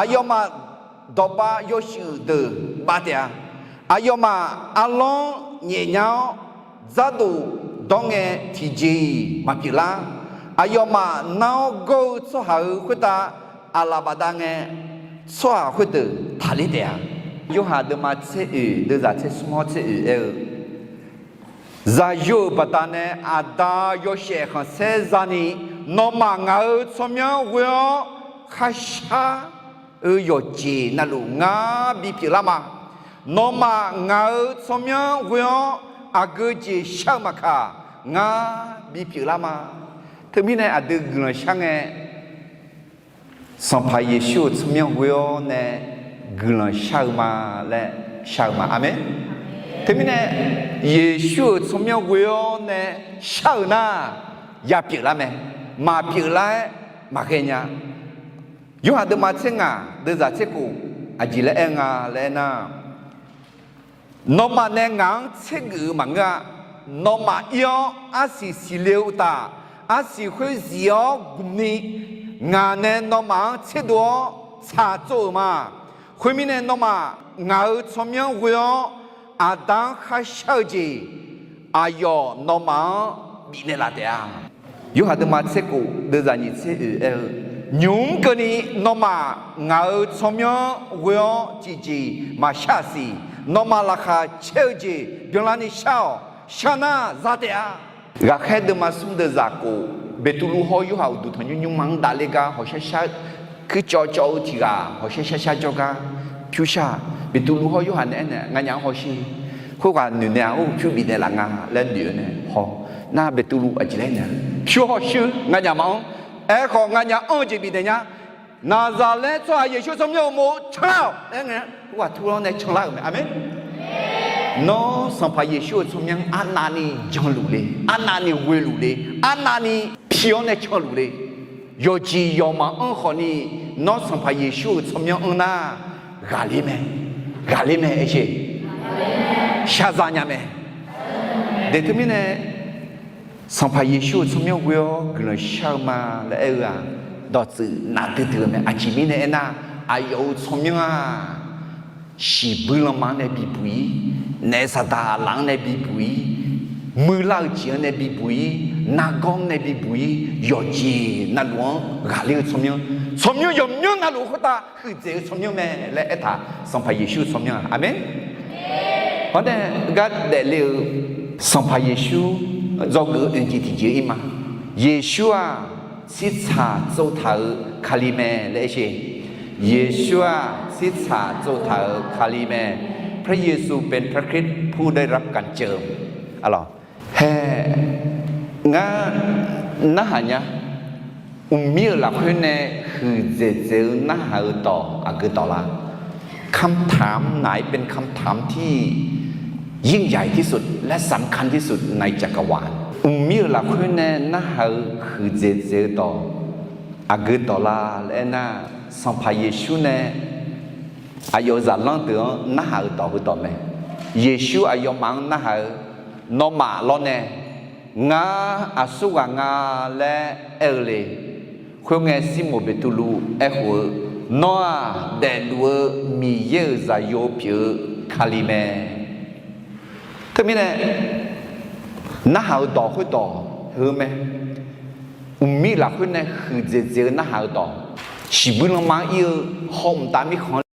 Aqyawfmaf dawqbav yawshuif deuq bav taef-a. Aqyawfmaf arlawr nyaefnya-awr, dzardof dawr ngae tiqjeq-iq maqpyeuflar. Aqyawfmaf nar-awr gawr-eu tsawrhaq-euq khoertav aqlaf bafdav ngae, tsawrhaq khoerdeuq taqler taef-a. Yorhaq deuvma tser oeq deuvzaq tser smr-awr tser oeq aer-eu, zaqyo-euq baqdanae Aqda yawshaef khanqsaer zani, nawmaf ngaq-euq tsawrmyanr ghoe-awr kharshar-eu yawqjeq navluf ngar bipyeuflar ma. Nawmaf ngaq-euq tsawrmyanr ghoe-awr aqgeu jeq shar-eu maqkaq, ngar bipyeuflar ma. Teumirnae aqdui guiqlanq shar ngae, Sanqpaq Yeqsur-euq tsawrmyanr ghoe-awr nae guiqlanq shar-eu ma laer shar-eu ma. Aqmeq. Teumirnae Yeqsur-euq tsawrmyanr ghoe-awr nae shar-euq nar, yapyeuf lar mae. Maqpyeuf lar-aer maqghae nya. Yorhaq deuvma tser ngaq deuvzaq tser kof aqjeq laer aer nga laer aernar, nawmaf nae ngaq-anr tsergeuf-eu maqngeur-a. Nawmaf ir-awr arsiq siqle-eu uqtaf, arsiq khoer zif-awr gmqni, ngaq nae nawmaf-anr tserdov-awr tsaqtsov-euq ma. Khoermirnae, nawmaf ngaq-euq tsawrmyanr ghoe-awr Aqda-anr kharshar-eu jeq, aqyawf nawmaf-anr bifnaeq laf taef-a. Yorhaq deuvma tser kof deuvzaq nyiq tser oeq aer-eu, nymq mr keuvni nawmaf ngaq-euq tsawrmyanr ghoe-awr tiqjeq maqshar-aq siq. Nawmaf laqkhaq caer-eu jeq byanlarni shar-awq. Shar nar za taef-a. Ghaqkhaer deuvma smr deuvzaq kof Beqtuvluv hawr Yorhaq uqduq tanqnymr nymrma-anr davler gar hawqshar shar, kuircawv cawv-eu tiq ghaq hawqshar shar shar jawrgar pyur shar-aq, Beqtuvluv hawr Yorhaq nae aernaeq, Nganyaf-anr hawsher. Khoerghaq noeq naeq-aq, or, pyur bifnaeq laf nga laer noeq-eu nae haw. Nar Beqtuvluv aqjeq laer nae, pyur hawsher, nganyaf maqanr. Aerkhawf, nganyaf anr-eu jeq bifnaeq nya. Naqzaqlaer tsawrhaq Yeqsur-euq tsawrmyanr uqmov canlar-awq laer ngae, khoerghaq turlar-awr nae canlar-euq mae. Aqmeq. Nawr Sanqpaq Yeqsur-euq tsawrmyanr arnavni janluf le, arnavni ghoeluf le, arnavni pi-awr nae canluf le. Yawqjeq yawqmaf anr khawfni, nawr Sanqpaq Yeqsur-euq tsawrmyanr anr nar, ghaqler mae, ghaqler mae, aer sher. Shaqzaq nya mae. Daeq teumirnae, Sanqpaq Yeqsur-euq tsawrmyanr ghoe-awr guiqlanq shar-eu ma laer aer-eu-aq, dawqtsuif nafdui dui-eu mae. Aqjeq mirnae aernar, aqyawf-euq tsawrmyanr-aq, shiqbuir lanma-anr nae bibuq-ir, naef saqdaq laf-anr nae bibuq-ir, muiqlar-eu jeq-anr nae bibuq-ir, nargawr-anr nae bibuq-ir, yawqjeq navluf-anr ghaqler-eu tsawrmyanr, tsawrmyanr yawqmyanr navluf khoertav huiqdzaeq-eu tsawrmyanr mae laer aertaq, Sanqpaq Yeqsur-euq tsawrmyanr-aq. Aqmeq. Hawr nae gar daefle-eu Sanqpaq Yeqsur dzawgeuf-eu aeqjeq tiqjeq-ir ma. Yeqsur-aq, tsirtsaq tsovtaq-euq Kali mae laer aer sher. Yeqsur-aq, tsirtsaq tsovtaq-euq Kali mae. พระเยซูเป็นพระคริสต์ผู้ได้รับการเจิม Hae, ngar narhaq nya. Mqmir-euq lafkhoer nae huiqdzaeq dzaeq-eu narhaq-eu dawq aqgeu dawq lar? คำถามไหนเป็นคำถามที่ยิ่งใหญ่ที่สุด และสำคัญที่สุดในจักรวาล? Mqmir-euq lafkhoer nae narhaq-eu huiqdzaeq dzaeq-eu dawq aqgeu dawq lar laer aernar, Sanqpaq Yeqsur nae aqyawf-euq zaqlanr deuq-anr narhaq-eu dawq heudawq mae. Yeqsur aqyawfmaf-anr narhaq-eu, nawmaf lawrnae, ngar aqsurghaq nga laer aer-eu le. Khoerngae, Sirmoq Beqtuvluv aerkhof-eu, Nawr-aq, daefluf-eu Miqyaer-euq Zaqyo pyeuf-eu Kali mae. Teumirnae, narhaq-eu dawq khoerdawq heu mae. Mqmir lafkhoer nae huiqdzaeq dzaeq-eu narhaq-eu dawq, shiqbuir lanma-anr ir-eu hawmq tav mirkhanq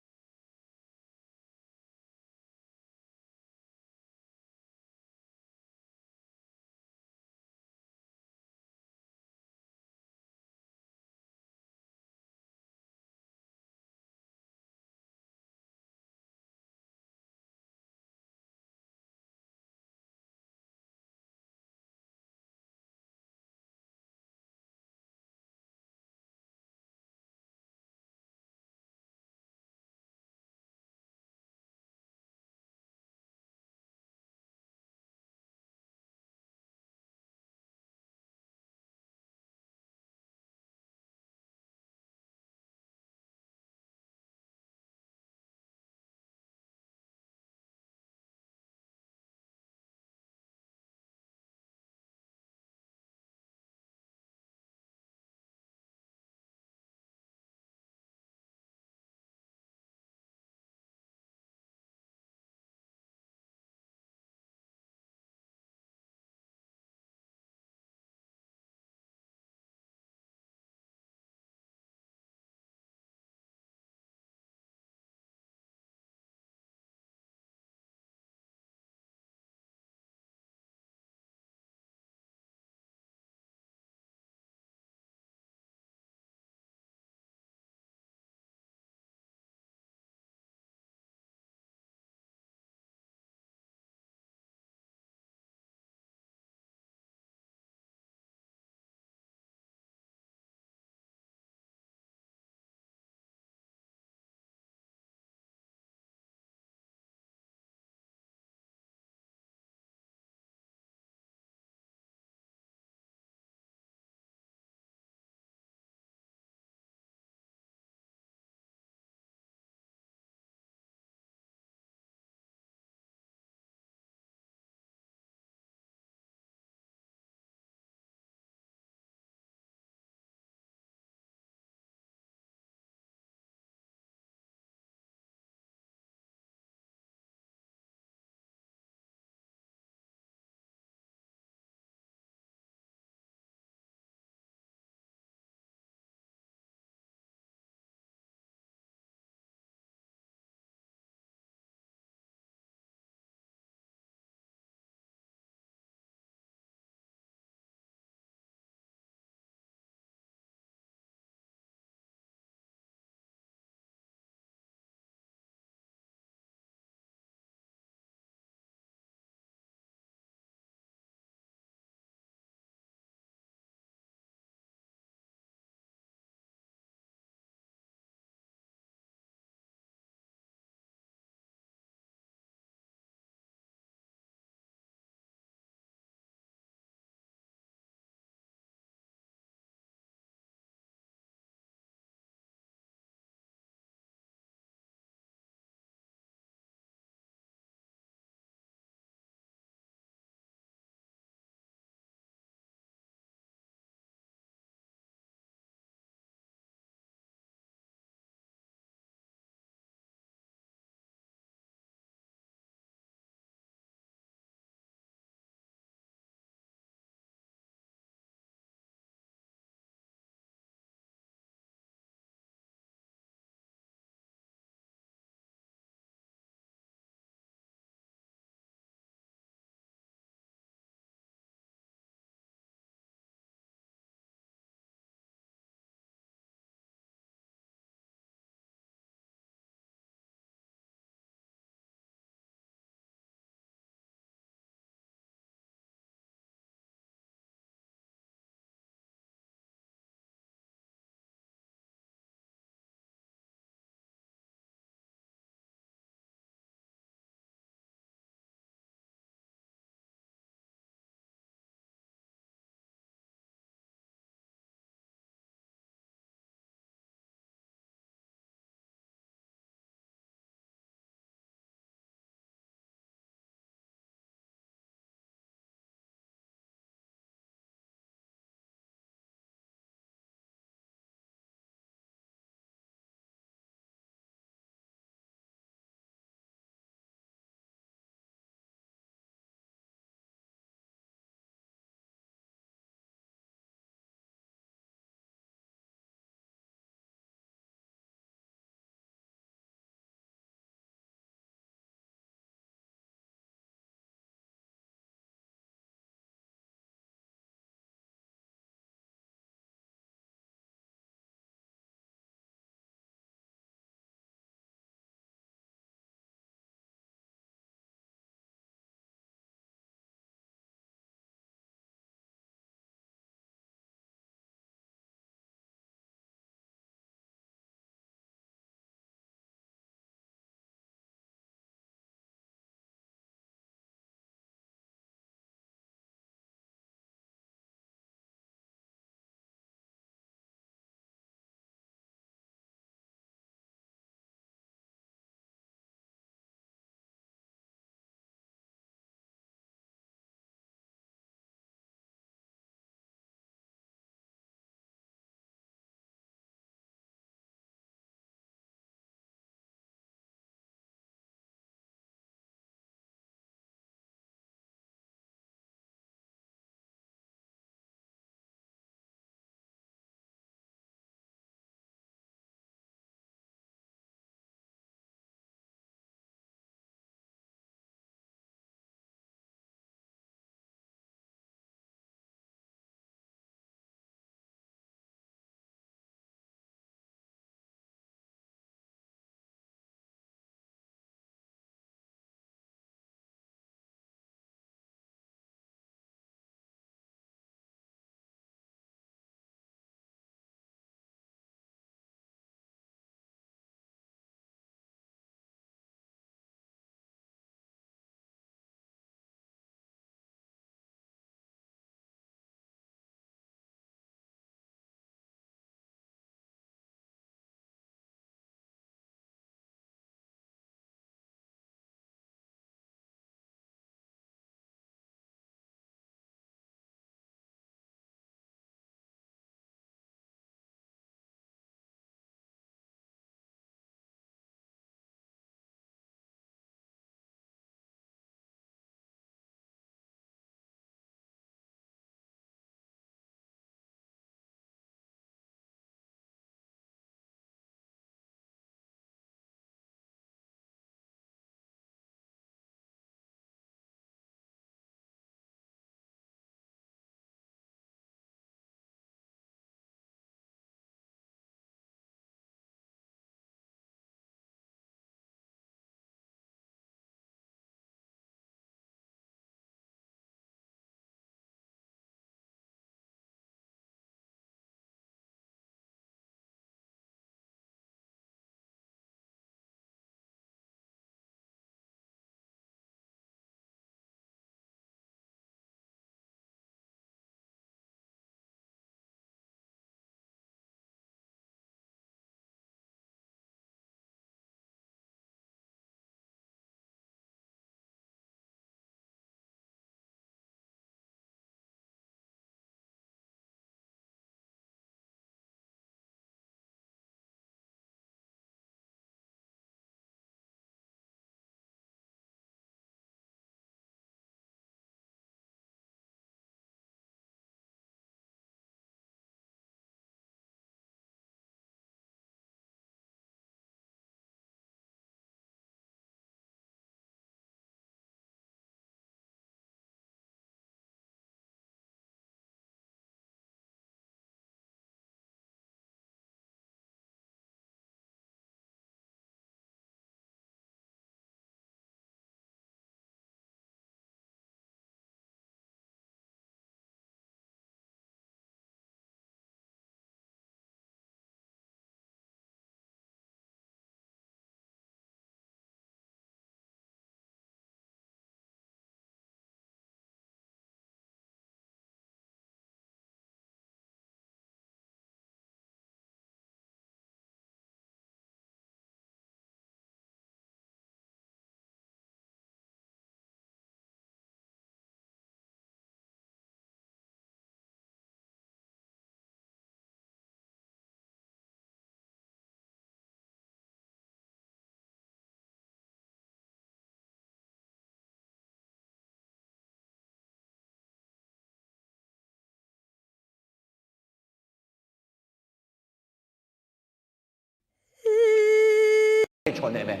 khawf naeq mae.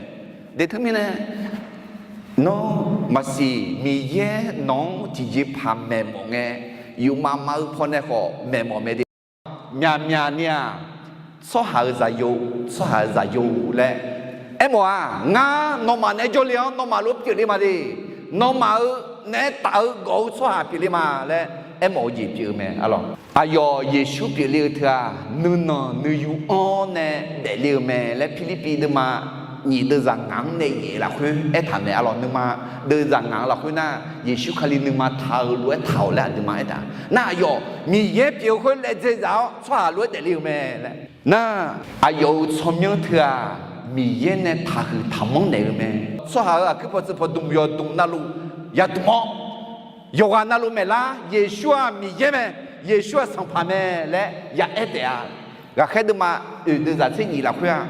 De teumirnae, nawr maqsiq, Miqyaer nawq-anr tiqjeqpaq maeqmawf ngae, yufmav mav-eu pawnae khawf maeqmawf mae de. Myaqmyaq ni-aq, tsawrhaq-euq zaqyo, tsawrhaq-euq zaqyo laer aermawf-aq, ngar nawmaf naeq-aer jawrle-awr nawmaf lof-aer pyeufle ma de. Nawmaf-euq naeq-aer taf-eu gawf-eu tsawrhaq pyeufle ma laer aermawf-eu jeq pyeuf-eu mae. Aqlawq, aqyawf Yeqsur pyeufle-eu teu-aq, nuinanq nuiyu-anr nae daefle-eu mae laer Pirlirpiv deuvma nyiq deuvzaq ngaq-anr nae yaef lafkhoer aertaq mae. Aqlawq, nuima deuvzaq ngaq-eu lafkhoer nar, Yeqsur Kali nuima taq-eu lof-aer taq-awq laer aqduimaf aertaq. Nar aqyawf Miqyaer pyeuf-eu khoer laedzae zaf-awr tsawrhaq lof-aer daefle-eu mae laer. Nar, aqyawf-euq tsawrmyanr teu-aq, Miqyaer nae taqhuiq taqmanr naeq-eu mae. Tsawrhaq-euq aqkuir pawtsuif pawdmq yawqdmq navluf yadmq-awr, yawqghaq navluf maeqlar, Yeqsur-aq Miqyaer mae, Yeqsur-aq Sanqpaq mae laer yaaer taef-a. Ghaqkhaer deuvma oeq deuvzaq tser nyiq lafkhoer-aq,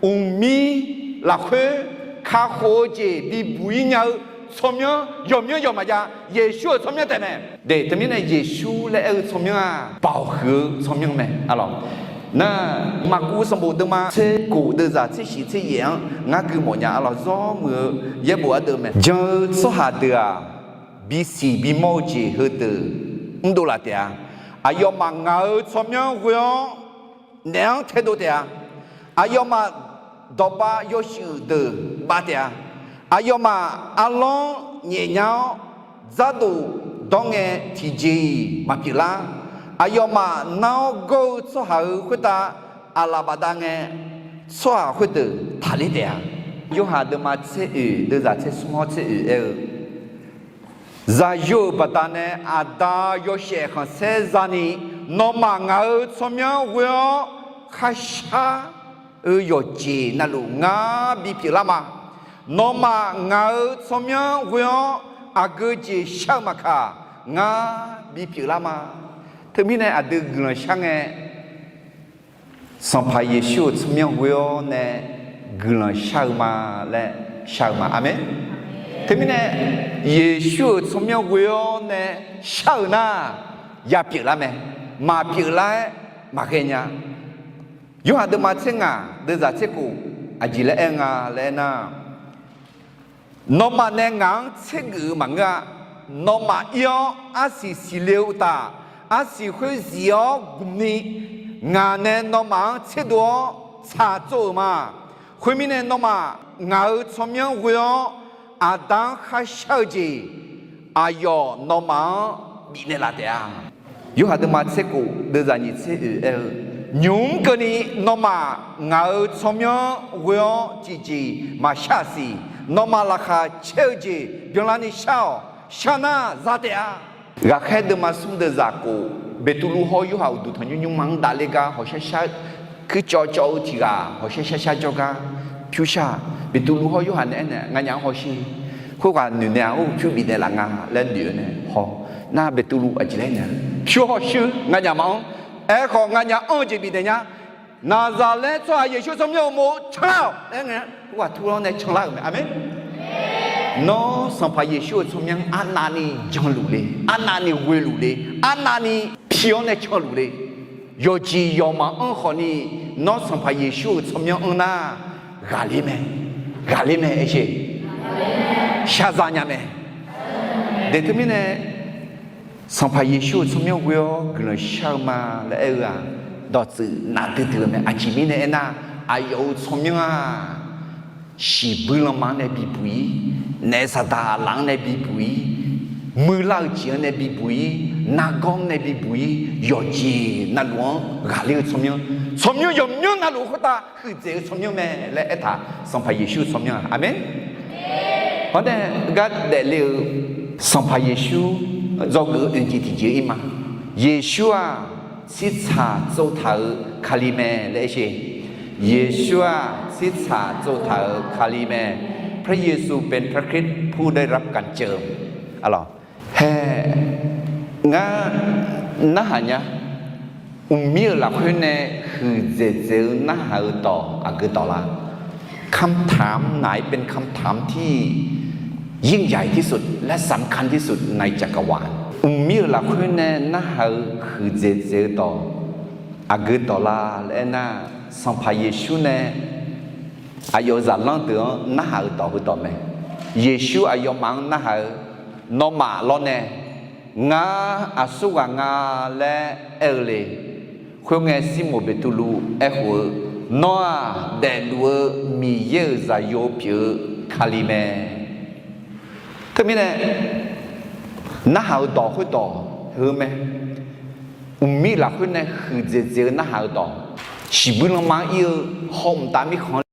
mqmir lafkhoer kakhof-eu jeq bibuq-ir nya-eu tsawrmyanr yawqmyanr yawq maqjav, Yeqsur-euq tsawrmyanr taef mae. De teumirnae Yeqsur laer aer-eu tsawrmyanr-aq, baoq huiq-eu tsawrmyanr mae. Aqlawq, nar, Maqkuv sanqbof deuvma tser kof deuvzaq tser shiq tser yaef-anr ngar gui mawfnya. Aqlawq, zawr muiq-eu yaerbof ardeuv mae. Jan-eu tsawrhaq deuq-aq, bisiq bimawr-eu jeq heudeuq mrdov laf taef-a. Aqyawfmaf ngaq-euq tsawrmyanr ghoe-awr naef-anr taedov taef-a. Aqyawfmaf dawqbav yawshuif deuq bav taef-a. Aqyawfmaf arlawr nyaefnya-awr dzardof dawr ngae tiqjeq-iq maqpyeuflar. Aqyawfmaf nar-awr gawr-eu tsawrhaq-euq khoertav aqlaf bafdav ngae, tsawrhaq khoerdeuq taqler taef-a. Yorhaq deuvma tser oeq deuvzaq tser smr-awr tser oeq aer-eu, zaqyo-euq baqdanae Aqda yawshaef khanqsaer zani, nawmaf ngaq-euq tsawrmyanr ghoe-awr kharshar-eu yawqjeq navluf ngar bipyeuflar ma. Nawmaf ngaq-euq tsawrmyanr ghoe-awr aqgeu jeq shar-eu maqkaq, ngar bipyeuflar ma. Teumirnae aqdui guiqlanq shar ngae, Sanqpaq Yeqsur-euq tsawrmyanr ghoe-awr nae guiqlanq shar-eu ma laer shar-eu ma. Aqmeq. Teumirnae Yeqsur-euq tsawrmyanr ghoe-awr nae shar-euq nar, yapyeuflar mae. Maqpyeuflar-aer maqghae nya. Yorhaq deuvma tser ngaq deuvzaq tser kof aqjeq laer aer nga laer aernar, nawmaf nae ngaq-anr tsergeuf-eu maqngeur-a. Nawmaf ir-awr arsiq siqle-eu uqtaf, arsiq khoer zif-awr gmqni, ngaq nae nawmaf-anr tserdov-awr tsaqtsov-euq ma. Khoermirnae, nawmaf ngaq-euq tsawrmyanr ghoe-awr Aqda-anr kharshar-eu jeq, aqyawf nawmaf-anr bifnaeq laf taef-a. Yorhaq deuvma tser kof deuvzaq nyiq tser oeq aer-eu, nymq-mr keuvni nawmaf ngaq-euq tsawrmyanr ghoe-awr tiqjeq maqshar-aq siq. Nawmaf laqkhaq caer-eu jeq byanlarni shar-awq. Shar nar za taef-a. Ghaqkhaer deuvma smr deuvzaq kof, Beqtuvluv hawr Yorhaq uqduq tanqnymr nymrma-anr davler gar hawshar shar, kuircawv cawv-eu tiq ghaq hawshar shar shar jawrgar pyur shar. Beqtuvluv hawr Yorhaq nae aernaeq, nganyaf-anr hawsher. Khoerghaq noeqnaeq-a, or pyur bifnaeq laf nga laer noeq-eu nae haw. Nar Beqtuvluv aqjeq laer aernaeq, pyur hawshuir nganyaf maqanr. Aerkhawf nganyaf anr-eu jeq bifnaeq nya. Naqzaqlaer tsawrhaq Yeqsur tsawrmyanr uqmov-eu canlar-awq laer ngae, khoerghaq turlar-awr nae canlar-euq mae. Aqmeq. Nawr Sanqpaq Yeqsur-euq tsawrmyanr arnavni janluf le, arnavni ghoeluf le, arnavni pi-awr nae canluf le. Yawqjeq yawqmaf anr khawfni, nawr Sanqpaq Yeqsur-euq tsawrmyanr anr nar, ghaqler mae. Ghaqler mae aer sher. Shaqzaq nya mae. De teumirnae, Sanqpaq Yeqsur-euq tsawrmyanr ghoe-awr guiqlanq shar-eu ma laer aer-eu-aq, dawqtsuif nafdui dui-eu mae. Aqjeq mirnae aernar, aqyawf-euq tsawrmyanr-aq, shiqbuir lanma-anr nae bibuq-ir, naef saqdaq laf-anr nae bibuq-ir, muiqlar-euq jeq-anr nae bibuq-ir, nargawr-anr nae bibuq-ir, yawqjeq navluf-anr ghaqler-eu tsawrmyanr, tsawrmyanr yawqmyanr navluf khoertav huiqdzaeq-eu tsawrmyanr mae laer aertaq, Sanqpaq Yeqsur-euq tsawrmyanr-aq. Aqmeq. Hawr nae gar daefle-eu Sanqpaq Yeqsur dzawgeuf-eu oeq jeq tiqjeq-ir ma. Yeqsur-aq, tsirtsaq tsovtaq-euq Kali mae laer aer sher. Yeqsur-aq, tsirtsaq tsovtaq-euq Kali mae. พระเยซูเป็นพระคริสต์ผู้ได้รับการเจิม Aqlawq, hae, ngar narhaq nya. Mqmir-euq lafkhoer nae huiqdzaeq dzaeq-eu narhaq-eu dawq aqgeu dawq lar? คำถามไหนเป็นคำถามที่ยิ่งใหญ่ที่สุดและสำคัญที่สุดในจักรวาล Mqmir-euq lafkhoer nae narhaq-eu huiqdzaeq dzaeq-eu dawq aqgeu dawq lar laer aernar, Sanqpaq Yeqsur nae Aqyawf-euq zaqlanr deuq-anr narhaq-euq dawq heudawq mae. Yeqsur aqyawfmaf-anr narhaq-eu, Nawmaf lawrnae, Ngar aqsurghaq nga laer aer-eu le. Khoerngae, Sirmoq Beqtuvluv aerkhof-eu, Nawr-aq, daefluf-eu Miqyaer-euq Zaqyo pyeuf-eu Kali mae. Teumirnae, narhaq-euq dawq khoerdawq heu mae. Mqmir lafkhoer nae huiqdzaeq dzaeq-eu narhaq-euq dawq, shiqbuir lanma-anr ir-eu hawmq taf mirkhanq